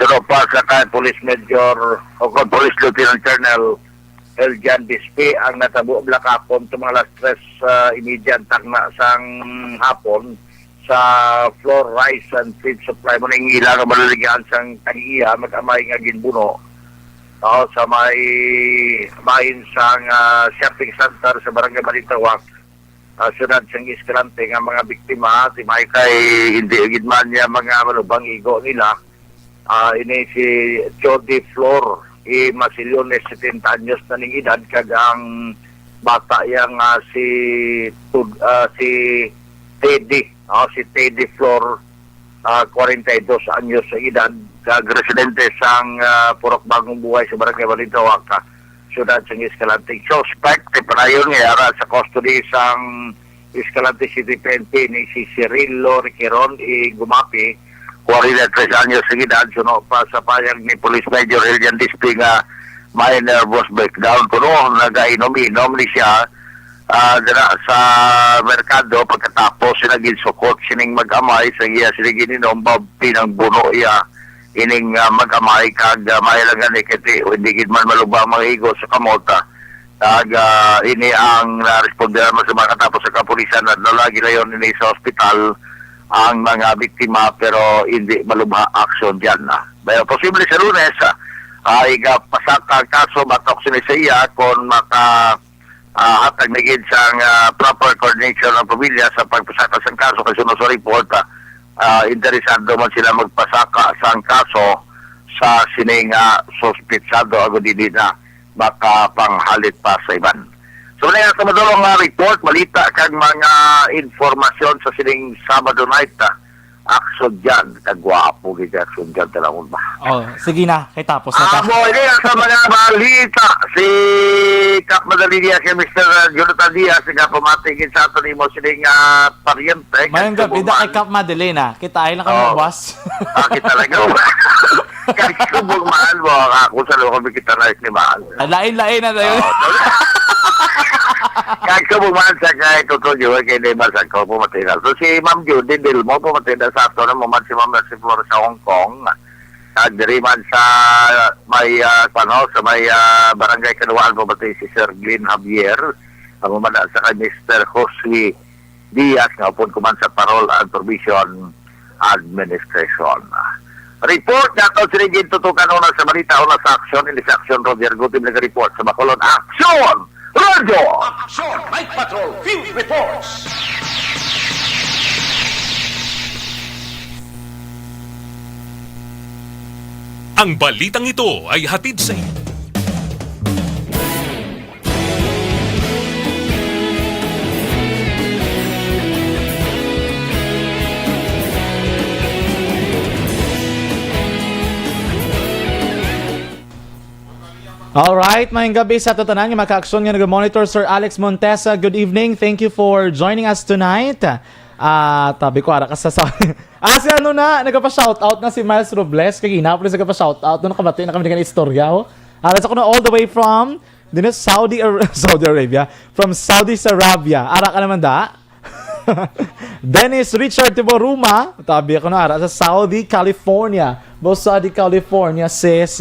Suno pa sa kay Police Major o kon Police Lieutenant Colonel Eljan Bispe ang natabo blakapon sa mga alas tres, ah, imedya ang tagna sang hapon sa Flour Rice and Feed Supply. Mo ning ila nga maluligan sang tag-iya mag-amay nga ginbuno, ah, sa may bahin sang, ah, shopping center sa Barangay Balintawak, ah, siyudad sang Escalante nga mga biktima, ti may kay hindi gid man niya mga malubhang igo nila. Ah, ini si Jody Flor, i Masillones, setenta anyos na ning edad, kag ang bata iya nga si Tud-, ah, si Teddy, ah, si Teddy Flor, ah, kwarenta y dos anyos sa edad, kag residente sang, ah, Purok Bagong Buhay sa Barangay Balintawak, siyudad sang Escalante. Suspect, ti padayon nga ara sa custody sang Escalante City P N P ni si Cirilo Riquiron y Gumapi, kwarenta y tres anyos sa edad, suno pa sa payag ni Police Major Elian Dispi nga may nervous breakdown kuno, nagainom-inom ni siya, ah, dira sa merkado pagkatapos sila ginsukot sining mag-amay sa iya sila gininom, bab-, pinangbuno iya ining, ah, mag-amay kag, ah, may lang gani kay ti-, hindi gid man malubha ang mga igo sa kamot, ah. Kag, ah, ini ang naresponde naman sa mga katapos sa kapulisan at nalagi layon ini sa ospital ang mga biktima pero hindi malubha aksyon diyan, ah. Pero posible sa Lunes, ah, ah, igapasaka ang kaso batok sini sa iya kung maka, ah, hatag na gid sang, ah, proper coordination ng pamilya sa pagpasaka sang kaso kay suno sa report, ah, ah, interesado man sila magpasaka sang kaso sa sini nga suspitsado agud hindi na makapanghalit pa sa iban. So, wala nga madulong nga report, balita, kag mga informasyon sa sining Sabado night, ah, aksyon dyan. Kagwapo gid aksyon dyan, talagon ba? Oh, sige na, kay tapos na ta. Amo ini ang sa mga balita, si Kap Madali Diaz kay Mister Jonathan Diaz, nga pamati gid sa aton imo sining, ah, paryente. Mayong gabi da kay Kap Madeline, ah. Kita ay lang kamo, Oh. Boss. Ah, kita lang. Kag subong man mo ako sa loob kita na ni man. Ah, lain-lain na tayo. Oh, kag subong man sa kay Toto Joel kay Neymar Sangko, pamati na. So si Ma'am Judy Dilmo, pamati na sa ato na mo man si Ma'am Mercy Flores sa Hong Kong. Kag diri man sa may, ah, ano, sa may, ah, barangay Kaduwaan, pamati si Sir Glenn Javier. Ang man sa kay Mister Josue Diaz nga upod ko man sa Parole and Probation Administration. Report nato sini gintutukan una sa balita, una sa aksyon, ini sa aksyon, Roger Gutim nag-report sa Bacolod. Aksyon! Radyo! Action Night Patrol Field Reports. Ang balitang ito ay hatid sa inyo. Alright, mayong gabi sa tanan nga makaaksyon nga nag-monitor, Sir Alex Montesa. Good evening. Thank you for joining us tonight. Ah, tabi ko ara ka sa, sa Ah, si ano na, nagapa-shoutout na si Miles Robles. Kagina pa siya nagapa-shoutout. Ano, nakabati na kami ng istorya, oh. Ara sa kuno all the way from din sa Saudi Ar- Saudi Arabia, from Saudi Sarabia. Ara ka naman da. Dennis Richard Tiboruma, tabi ako na ara sa Saudi, California. Bo Saudi, California, sis.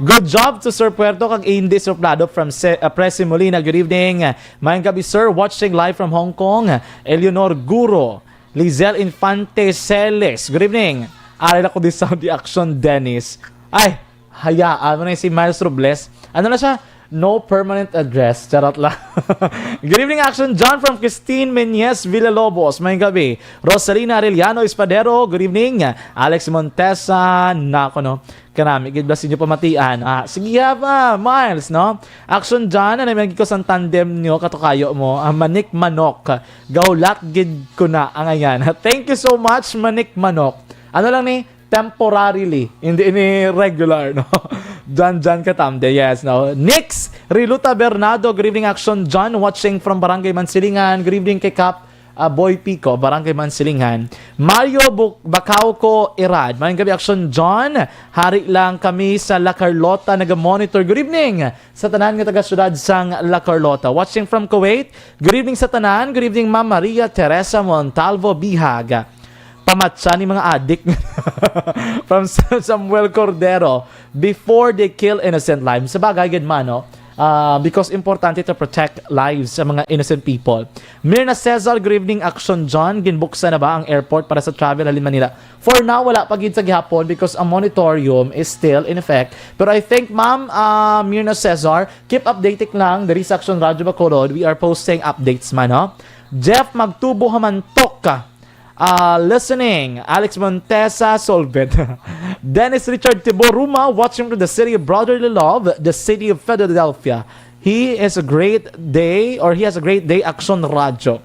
Good job to Sir Puerto kag Indy Suplado from Se- uh, Presi Molina. Good evening. Mayong gabi, sir. Watching live from Hong Kong. Eleanor Guro, Lizelle Infante Celes. Good evening. Aray na ko di Saudi Action, Dennis. Ay, hayaan mo na si Miles Robles. Ano na siya? No permanent address. Charot lang. Good evening, Action John from Christine Menyes Villalobos. Mayong gabi. Rosalina Arellano Espadero, good evening. Alex Montesa, nako no. Kanami, gid ba sinyo pamatian? Ah, sige ha ba, Miles, no? Action John, ano yung ko sang tandem nyo, katukayo mo? Ah, Manik Manok. Gaulat gid ko na ang ayan. Thank you so much, Manik Manok. Ano lang ni, temporarily, hindi ni regular, no? John John Katamde, yes, no? Nix Riluta Bernardo, good evening, Action John, watching from Barangay Mansilingan. Good evening kay Kap Ah, Boy Pico, Barangay Mansilingan. Mario Bu-, Bacauco Irad. Maayong gabi, Action John. Hari lang kami sa La Carlota, naga-monitor. Good evening sa tanan nga taga-syudad sang La Carlota. Watching from Kuwait. Good evening sa tanan. Good evening, Ma'am Maria Teresa Montalvo Bihag. Pamatsa ni mga adik from Sa-, Samuel Cordero, "Before they kill innocent lives." Sa bagay, gid man, no? Ah, because importante to protect lives sa mga innocent people. Mirna Cesar, good evening, Action John. Ginbuksan na ba ang airport para sa travel halin Manila? For now, wala pa gid sa gihapon because ang moratorium is still in effect. Pero I think, Ma'am, ah, Mirna Cesar, keep updating lang diri sa Action Radio Bacolod. We are posting updates man, no? Jeff Magtubo Hamantok, ah, listening. Alex Montesa, Solvent. Dennis Richard Tiboruma, watching from the city of brotherly love, the city of Philadelphia. He is a great day, or he has a great day, Action Radio.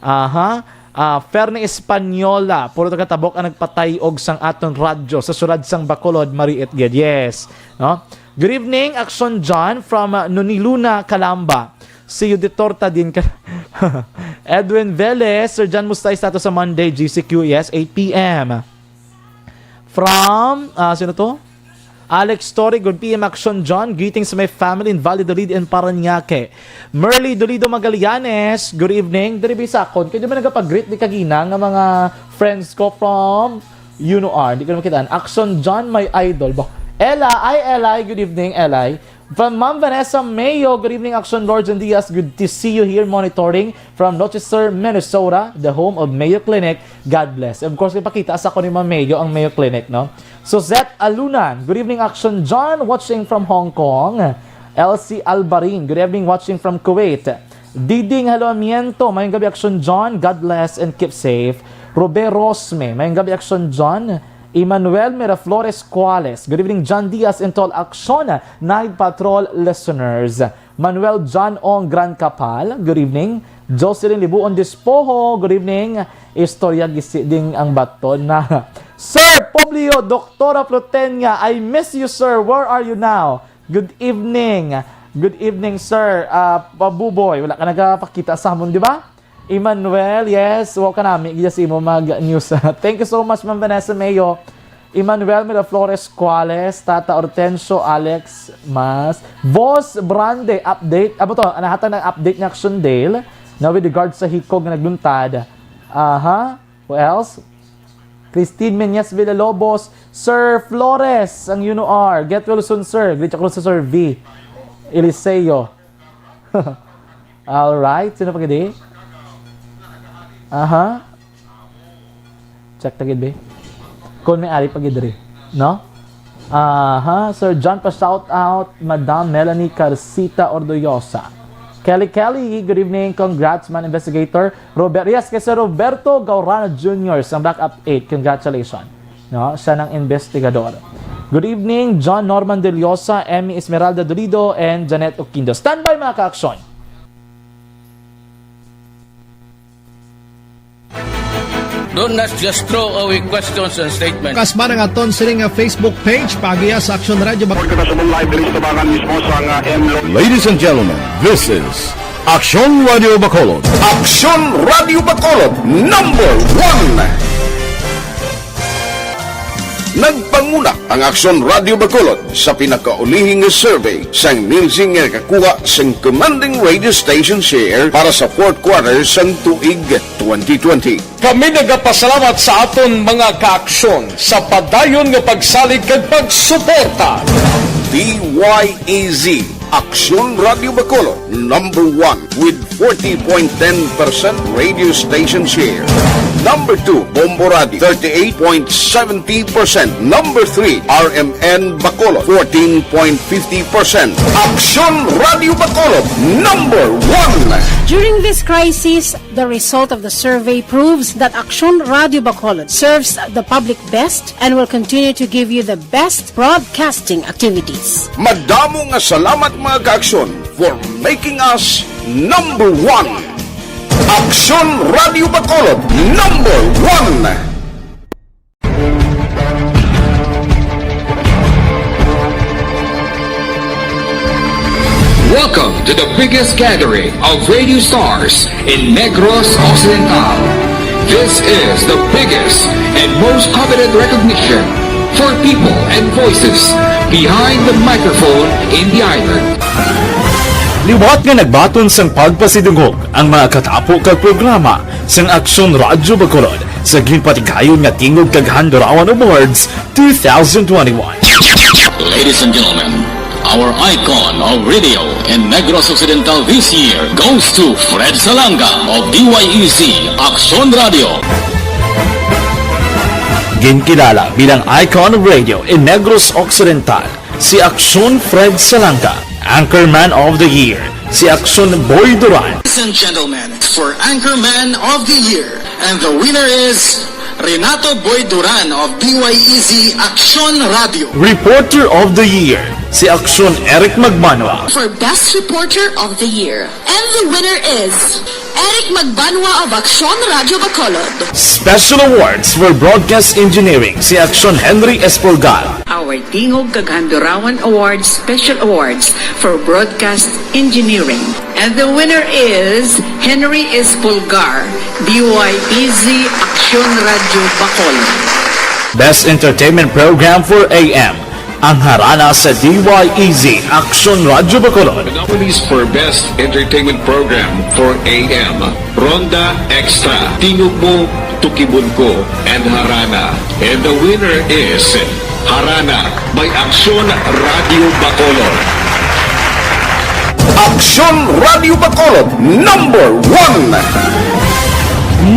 Aha. Ah, Ferne Española, puro taga-Tabok ang nagpatay og sang aton radyo sa syudad sang Bacolod, Mariit gid. Yes. No? Good evening, Action John from, ah, Noniluna, Calamba. See you di torta din ka. Edwin Velez, Sir John, musta estatus sa Monday, G C Q? Yes, eight P M. From, ah, sino to? Alex Story, good P M Action John. Greetings to my family in Valladolid and Parañaque. Merly Dolido Magallanes, good evening. Diri bisakon. Kaya di ba nagapag-greet di kagina nga mga friends ko from Yuno R? Di ko na makitaan. Action John, my idol. Ba? Ella, ay, Ella, good evening, Ella. From Ma'am Vanessa Mayo, good evening, Action Lords and Diaz. Good to see you here monitoring from Rochester, Minnesota, the home of Mayo Clinic. God bless. Of course, ipakita sa ko ni Ma'am Mayo ang Mayo Clinic, no? Suzette Alunan, good evening, Action John, watching from Hong Kong. Elsie Albarin, good evening, watching from Kuwait. Diding Haloamiento, maayong gabi, Action John, God bless and keep safe. Robe Rosme, maayong gabi, Action John. Emmanuel Miraflores Cuales, good evening, John Diaz and to all Action Night Patrol listeners. Manuel John Ong Gran Capal, good evening. Jocelyn Libuon Dispoho, good evening. Istorya gisi ding ang baton na. Sir Publio, Doktora Plutenia, I miss you, sir. Where are you now? Good evening. Good evening, sir. Ah, Pabuboy, wala ka nagapakita sa amon, di ba? Emmanuel, yes. Wa ka nami, gid sa imo mag-news. Thank you so much, Ma'am Vanessa Mayo. Emmanuel Miraflores Cuales, Tata Hortensio, Alex Mas, Boss Brande, update. Abo to, nahatag ng update ni Action Dale na with regard sa hikog nga nagluntad. Aha. Who else? Christine Menyes Villalobos, Sir Flores, ang Yuno R. Get well soon, sir. Greet ko sa Sir V. Eliseo. All right. Sino pa gidi? Aha. Check ta gid, be. Kung may ari pa gid diri, no? Aha, Sir John, pa shout out, Madam Melanie Carcita Ordoyosa. Kelly Kelly, good evening. Congrats, man investigator. Robert, yes, kay Sir Roberto Gaurana Junior sa Black Up eight. Congratulations. No, siya nang investigador. Good evening, John Norman Deliosa, Emmy Esmeralda Dolido, and Janet Oquindo. Standby, mga ka-aksyon. Don't not just throw away questions and statements. Kasba na nga ton sini nga Facebook page, paagiya sa Action Radio Bac- Pagkakasabong live diri sa tabangan mismo sa nga M L O. Ladies and gentlemen, this is Action Radio Bacolod. Action Radio Bacolod, number one. Nagpanguna ang Action Radio Bacolod sa pinakaulihi nga survey sang Nielsen nga nakakuha sang commanding radio station share para sa fourth quarter sang tuig twenty twenty. Kami nagapasalamat sa aton mga kaaksyon sa padayon nga pagsalig kag pagsuporta. D Y E Z, Aksyon Radio Bacolod, number one with forty point ten percent radio station share. Number two, Bombo Radio, thirty-eight point seventy percent. Number three, R M N Bacolod, fourteen point fifty percent. Aksyon Radio Bacolod, number one. During this crisis, the result of the survey proves that Aksyon Radio Bacolod serves the public best and will continue to give you the best broadcasting activities. Madamo nga salamat, mga kaaksyon, for making us number one. Aksyon Radio Bacolod, number one. Welcome to the biggest gathering of radio stars in Negros Occidental. This is the biggest and most coveted recognition for people and voices behind the microphone in the island. Liwat nga nagbaton sang pagpasidungog ang mga katapo kag programa sang Aksyon Radyo Bacolod sa ginpatigayon nga Tingog kag Handurawan Awards two thousand twenty-one. Ladies and gentlemen, our icon of radio in Negros Occidental this year goes to Fred Salanga of D Y E Z Aksyon Radio. Ginkilala bilang icon of radio in Negros Occidental si Aksyon Fred Salanga, Anchorman of the Year si Aksyon Boy Duran. Ladies and gentlemen, for Anchorman of the Year, and the winner is Renato Boy Duran of D Y E Z Aksyon Radio. Reporter of the Year si Aksyon Eric Magbanwa. For Best Reporter of the Year, and the winner is Eric Magbanwa of Aksyon Radio Bacolod. Special Awards for Broadcast Engineering si Aksyon Henry Espolgar. Our Tingog kag Handurawan Awards Special Awards for Broadcast Engineering. And the winner is Henry Espolgar, D Y E Z Aksyon Radio Bacolod. Best Entertainment Program for A M, ang Harana sa D Y E Z Aksyon Radio Bacolod. The nominees for Best Entertainment Program for A M, Ronda Extra, Tingog Mo, Tukibon Ko, and Harana. And the winner is Harana by Aksyon Radio Bacolod. Aksyon Radio Bacolod, number one.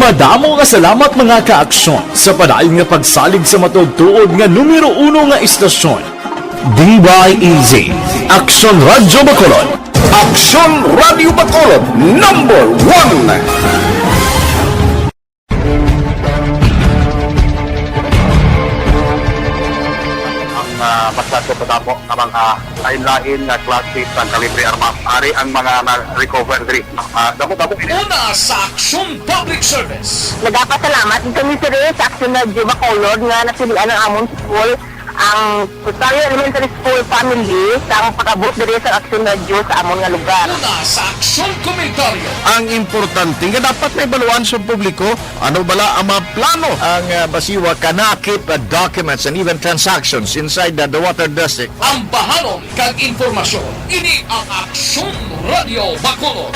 Madamo nga salamat, mga ka-aksyon, sa padayon nga pagsalig sa matuod-tuod nga numero uno nga istasyon. D Y E Z, Aksyon Radyo Bacolod. Aksyon Radyo Bacolod, number one. Ang, ah, masyado pa damo nga mga lain-lain nga klase sang kalibre armas. Ari ang mga na-recover diri. Ah, damo-damo ini. Una sa Aksyon Public Service. Nagapasalamat kami, sir, sa Aksyon Radyo Bacolod nga napilian ang amon school, ang Rosario Elementary School family, sa ang pag-abot diri sa Aksyon Radyo sa amon nga lugar. Una sa Aksyon Komunitaryo. Ang importante nga dapat may baluan sa publiko, ano bala ang mga plano ang, ah, Basiwa kanakit, ah, documents and even transactions inside the, the water district. Ambahanon kag impormasyon, ini ang Aksyon Radyo Bacolod.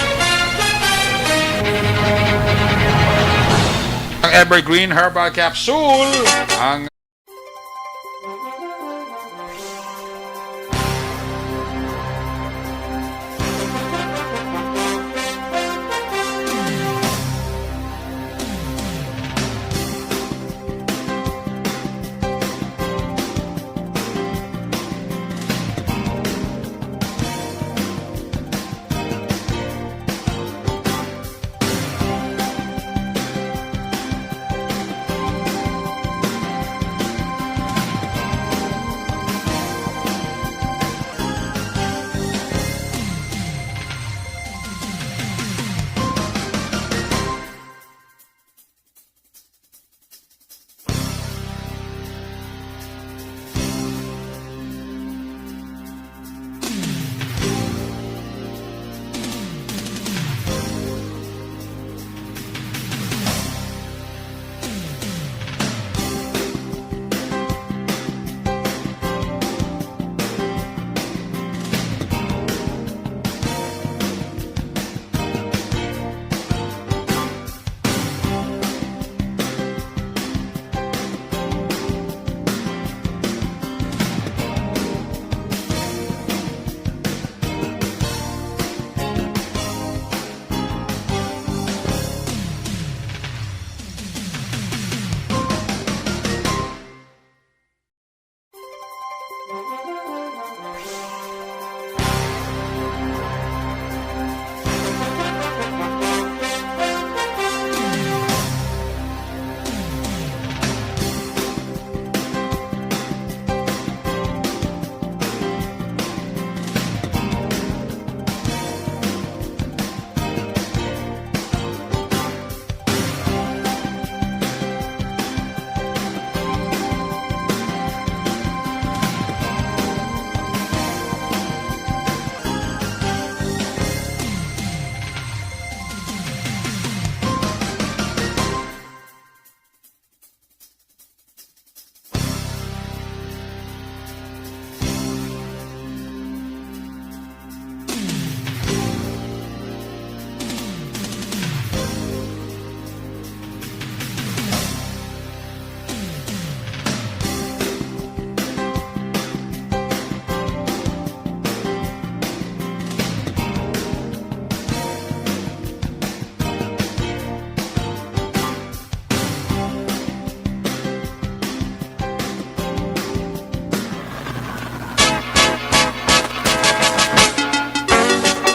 Ang Evergreen Herbal Capsule, ang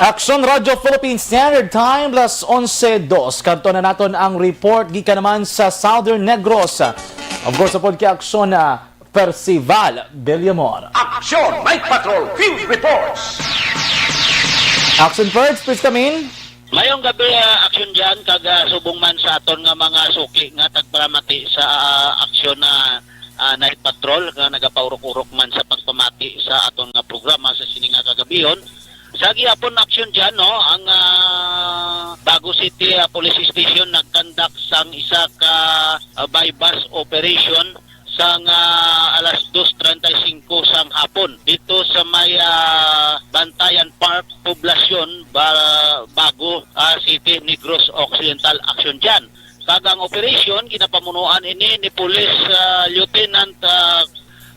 Aksyon Radyo Philippine Standard Time, las onse dos. Kadto na naton ang report gikan naman sa Southern Negros. Of course, upod kay Aksyon, ah, Percival Villamor. Aksyon Night Patrol Field Reports. Action Birds, please come in. Mayong gabi, ah, Aksyon Jan, kag, ah, subong man sa aton nga mga suki nga tagparamati sa, ah, Aksyon na, ah, Night Patrol nga nagapaurok-urok man sa pagpamati sa aton nga programa sa sini nga kagabihon. Sa gihapon, Aksyon Jan, no, ang, ah, Bago City, ah, Police Station nagkandak sang isa ka, ah, buy-bust operation sang, ah, alas dos treinta y cinco sang hapon dito sa may, ah, Bantayan Park, Poblacion, Ba-, Bago, ah, City, Negros Occidental, Aksyon Jan. Kag ang operasyon ginapamunuan ini ni Police, ah, Lieutenant, ah,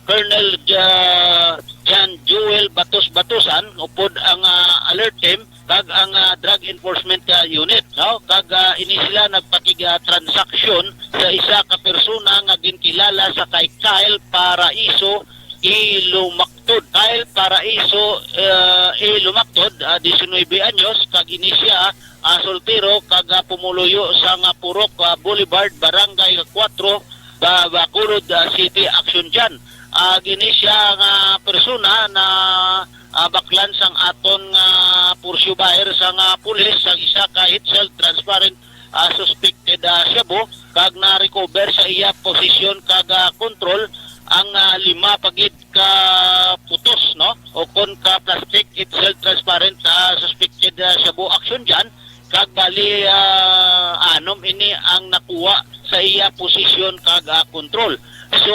Colonel Ja-, John Joel Batos Batusan, upod ang, ah, alert team kag ang, ah, Drug Enforcement, ah, Unit, no? Kag, ah, ini sila nagpakig-, ah, transaksyon sa isa ka persona nga ginkilala sa kay Kyle Paraiso Ilumactod. Kyle Paraiso, ah, Ilumactod, ah, diecinuebe anyos, kag ini siya, ah, soltero, kag, ah, pumuluyo sa nga Purok, ah, Boulevard, Barangay Cuatro, Ba-, Bacolod, ah, City, Aksyon Jan. Ah, gini siya nga persona na, ah, baklan sang aton nga pursue buyer sa nga pulis sang isa ka heat-sealed transparent, ah, suspected, ah, shabu, kag na-recover sa iya posisyon kag, ah, kontrol ang, ah, lima pa gid ka putos, no? O kon ka plastic heat-sealed transparent, ah, suspected, ah, shabu, Aksyon Jan. Kag bali, ah, anom ini ang nakuha sa iya posisyon kag, ah, kontrol. So,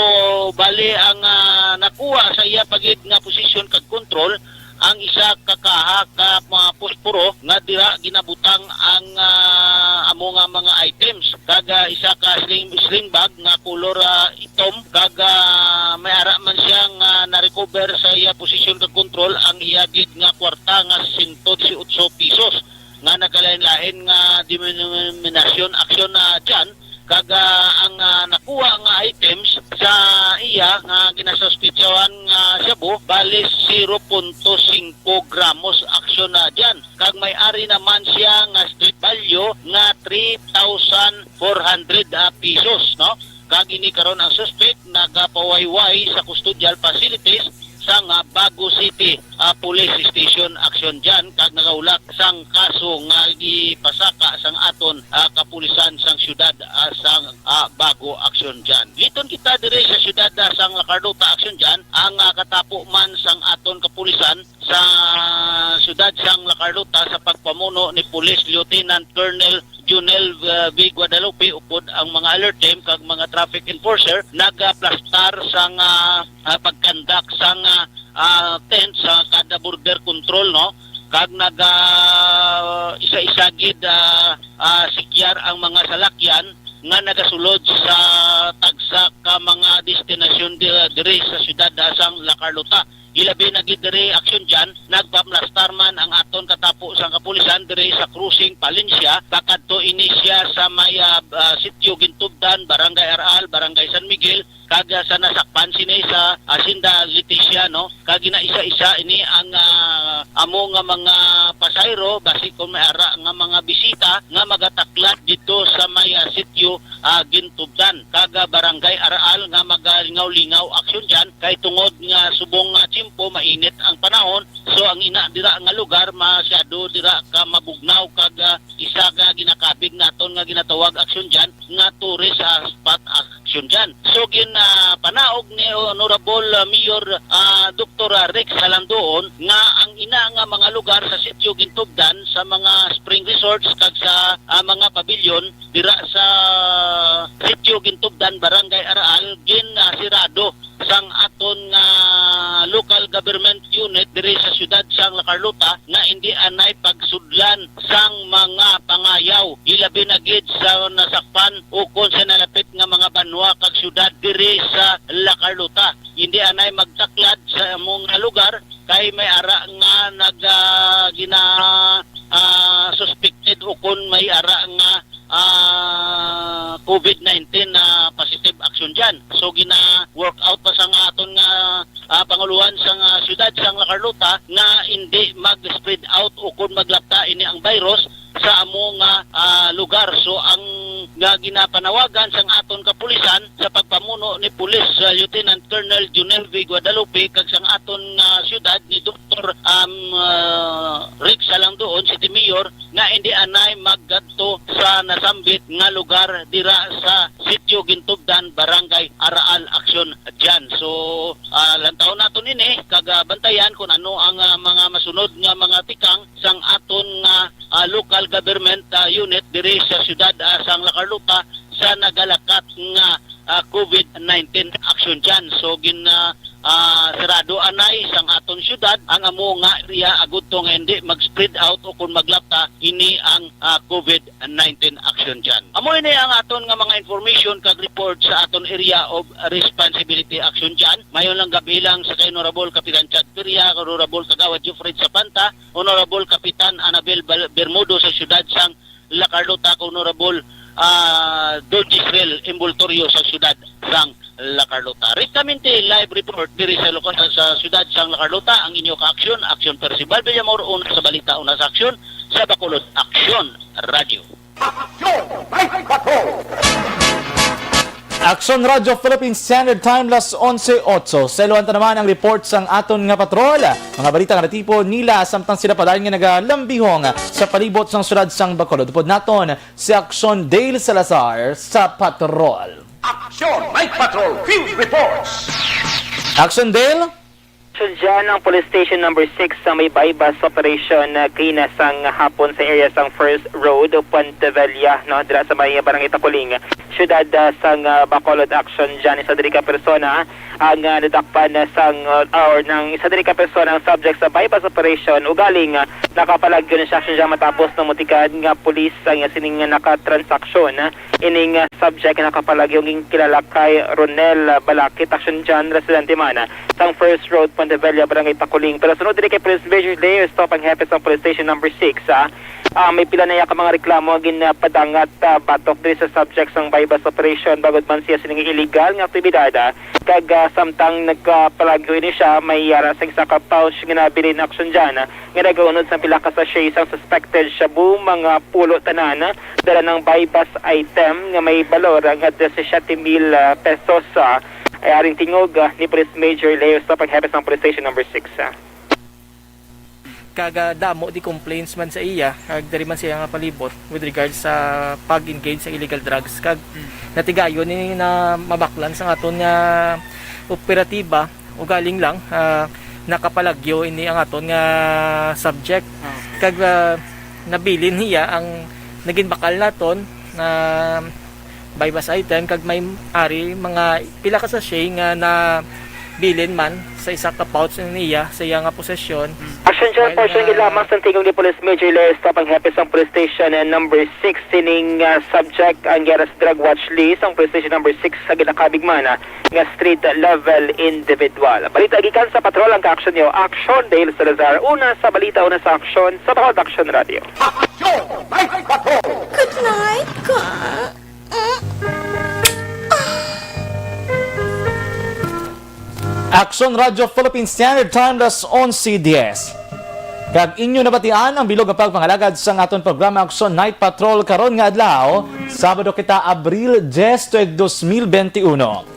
bali ang, ah, nakuha sa iya pa gid nga posisyon kag kontrol ang isa ka kaha ka mga posporo nga dira ginabutang ang, ah, amo nga mga items, kag, ah, isa ka sling, sling bag nga kolor, ah, itom, kag, ah, may ara man siya nga na-recover sa iya posisyon kag kontrol ang iya gid nga kwarta nga sento disiotso pesos nga nagkalain-lain nga denominasyon, Aksyon, ah, Jan, kag, ah, ang, ah, nakuha nga items sa iya nga ginasuspitsahan nga shabu, bali zero punto singko gramos, Aksyon, ah, Jan, kag may ari naman siya nga street value nga three thousand four hundred, ah, pesos, no? Kag ini karon ang suspect nagapawayway sa custodial facilities sang, ah, Bago City, ah, Police Station, Aksyon Jan, kag nagahulak sang kaso nga gipasaka sang aton, ah, kapulisan sang siyudad, ah, sang, ah, Bago, Aksyon Jan. Liton kita diri sa siyudad, ah, sang La Carlota, Aksyon Jan, ang, ah, katapo man sang aton kapulisan sa siyudad sang La Carlota sa pagpamuno ni Police Lieutenant Colonel Junel, uh, V. Guadalupe upod ang mga alert team kag mga traffic enforcer nagaplastar sang, uh, uh, pagkandak sang, uh, uh, tent sa kada border control, no? Kag naga isa-isa gid, uh, uh, sikyar ang mga salakyan nga nagasulod sa tagsa ka mga destinasyon di-, diri sa siyudad, uh, sang La Carlota. Ilabi na gid diri, Aksyon Jan, nagpaplastar man ang aton katapo sang kapulisan diri sa Crossing Palencia, pakadto ini siya sa may, ah, ah, Sitio Gintubdan, Barangay Aral, Barangay San Miguel, kag, ah, sa nasakpan sini sa Hacienda Leticia, no? Kag ginaisa-isa ini ang, ah, amo nga mga pasahero, basi kon may ara nga mga bisita nga magataklad dito sa may, ah, Sitio, ah, Gintubdan, kag, ah, Barangay Aral nga magalingaw-lingaw, Aksyon Jan, kay tungod nga subong nga tiyempo mainit ang panahon, so ang ina dira nga lugar masyado dira ka mabugnaw kag, ah, isa ka ginakabig naton nga ginatawag, Aksyon Jan, nga tourist, ah, spot, Aksyon Jan. So gin, ah, panaog ni Honorable, ah, Mayor, ah, Doktor Rex Halandoon nga ang ina nga mga lugar sa Sitio Gintubdan, sa mga spring resorts kag sa, ah, mga pavilion dira sa Sitio Gintubdan, Barangay Araal, gin, ah, sirado sang aton nga local government unit diri sa siyudad sang La Carlota nga indi anay pagsudlan sang mga pangayaw, ilabi na gid sa nasakpan ukon sa nalapit nga mga banwa kag siyudad diri sa La Carlota. Indi anay magtaklad sa among nga lugar kay may ara nga nag, ah, gina, ah, suspected ukon may ara nga, ah, COVID nineteen na positive action dyan. So, gina-work out pa sa nga aton nga, ah, panguluhan sa nga siyudad sang La Carlota nga hindi mag-spread out o kon maglapta ini ang virus sa amo nga, ah, lugar. So, ang nga ginapanawagan sang aton kapulisan sa pagpamuno ni Police, ah, Lieutenant Colonel Junel V Guadalupe kag sang aton nga siyudad ni Doktor, um, ah, Rick Salangdoon, City Mayor, nga hindi anay maggadto sa nasambit nga lugar dira sa Sitio Gintubdan, Barangay Araal Action dyan. So, ah, lantawon naton ini kag, ah, bantayan kung ano ang, ah, mga masunod nga mga tikang sang aton nga, ah, local government, ah, unit diri sa siyudad, ah, sang La Carlota sa nagalakat nga, ah, COVID nineteen action dyan. So, gin, ah, ah, sarado anay sang aton siyudad ang amo nga area agud to nga hindi mag-spread out o kung maglapta ini ang, ah, COVID nineteen action dyan. Amo ini ang aton nga mga information kag report sa aton area of responsibility action dyan. Mayon lang gabi lang sa kay Honorable Kapitan Chad Peria, Honorable Kagawad Jeffrey Zapanta, Honorable Kapitan Anabel Bal-, Bermudo sa siyudad sang La Carlota, Honorable, ah, Don Gisrel Envoltorio sa siyudad sang La Carlota. Rick Caminti, live report diri sa lokal sa siyudad sang La Carlota, ang inyo ka-aksyon, Aksyon Percival Villamor, una sa balita, una sa aksyon, sa Bacolod Aksyon Radio. Aksyon! Night Patrol! Aksyon Radyo Philippine Standard Time, las onse otso. Sa iluhan ta naman ang report sang aton nga patrol. Mga balita nga natipon nila samtang sila padayon nga nagalambihong sa palibot sang siyudad sang Bacolod. Upod naton si Aksyon Dale Salazar sa patrol. Aksyon Night Patrol Field Reports. Aksyon Dale. So, dyan ang Police Station Number Six sa may buy-bust operation, ah, kaina sang hapon sa area sang First Road, Puente Vella, no, dira sa may Barangay Taculing, siyudad, ah, sang, ah, Bacolod. Aksyon dyan, isa diri ka persona ang, ah, nadakpan, ah, sang, ah, or nang isa diri ka persona ang subject sa buy-bust operation. Ugaling, ah, nakapalagyo na siya. Aksyon dyan matapos na mutikan nga pulis ang sining nga nakatransaksyon, ah, ining, ah, subject nga nakapalagyo nga ginkilala kay Ronel, ah, Balakit. Aksyon dyan, residente man, ah, sang First Road, Puente Vella, Barangay Taculing. Pero sunod diri kay Police Major Leo Estopang, hepe sang Police Station Number Six, ah, ah, may pila na iya ka mga reklamo ang ginpadangat, ah, batok diri sa subject sang buy-bust operation, bangod man siya sining illegal nga aktibidad, ah, kag, ah, samtang nagpalagyo ini siya, may yara sa isa ka pouch nga nabilin. Aksyon dyan, ah, nga nagaunod sang pila ka sachet sang suspected shabu, mga pulo tanan, ah, dala ng buy-bust item nga may balor nga disisiete mil, ah, pesos, ah, ay aring tingog, ah, ni Police Major Leo Estopang, hepe sang Police Station Number Six, ah. Kag, ah, damo di complaints man sa iya, kag diri man siya nga palibot with regards sa pag-engage sa illegal drugs. Kag natigayon ni na mabaklan sa aton nga operatiba, ugaling lang, ah, nakapalagyo ini ang aton nga subject. Ah. Kag, ah, nabilin niya ang naging bakal naton na buy-bust item, kag may ari mga pila ka sachet nga nabilin man sa isa ka pouch niya sa iya nga posesyon. Action dyan, portion lamang sa tingog ni Police Major Leo Estopang, hepe sang Police Station, eh, Number Six, sining, ah, subject ang yara sa drug watch list ang Police Station Number Six sa ginakabig man, ah, nga street level individual. Balita gikan sa patrol ang ka-action niyo, Action Dale Salazar. Una sa balita, una sa aksyon, sa Bacolod Action Radio. Action! Night Patrol! Good night, ka. Mm. Action Radio Philippine Standard Time, las onse dies. Kag inyo nabatian ang bilog nga pagpangalagad sang aton programa Action Night Patrol karon nga adlaw, Sabado kita, Abril dies, tuig dos mil benti uno.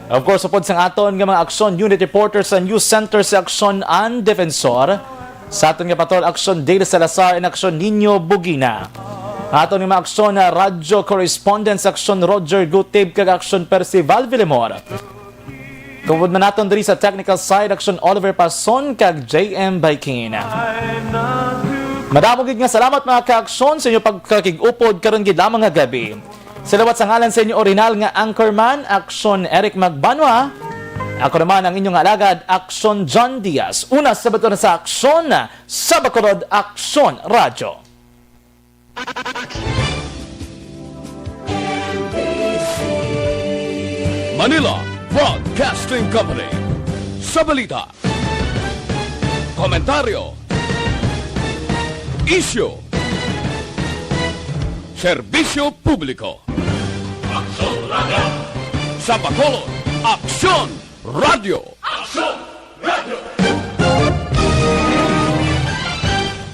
Of course, upod sang aton nga mga Action Unit reporter sa News Center sa Action and Defensor, sa aton nga patrol Action Dale Salazar and Action Nino Bugina. Aton nga mga Action, ah, radyo correspondent sa Action Roger Gutib kag Action Percival Villamor. Tungod man naton diri sa technical side, Action Oliver Pason kag J M Baikin. Madamo gid nga salamat, mga ka-aksyon, sa inyo pagkakig-upod karon gid lamang nga gabi. Sa liwat sa ngalan sa inyo orihinal nga anchorman, Aksyon Eric Magbanwa, ako naman ang inyong alagad, Aksyon John Diaz. Una sa bato na sa Aksyon, sa Bacolod Aksyon Radyo. Manila Broadcasting Company. Sa balita, komentaryo, isyu, serbisyo publiko. Sa Bacolod, Aksyon Radio. Aksyon!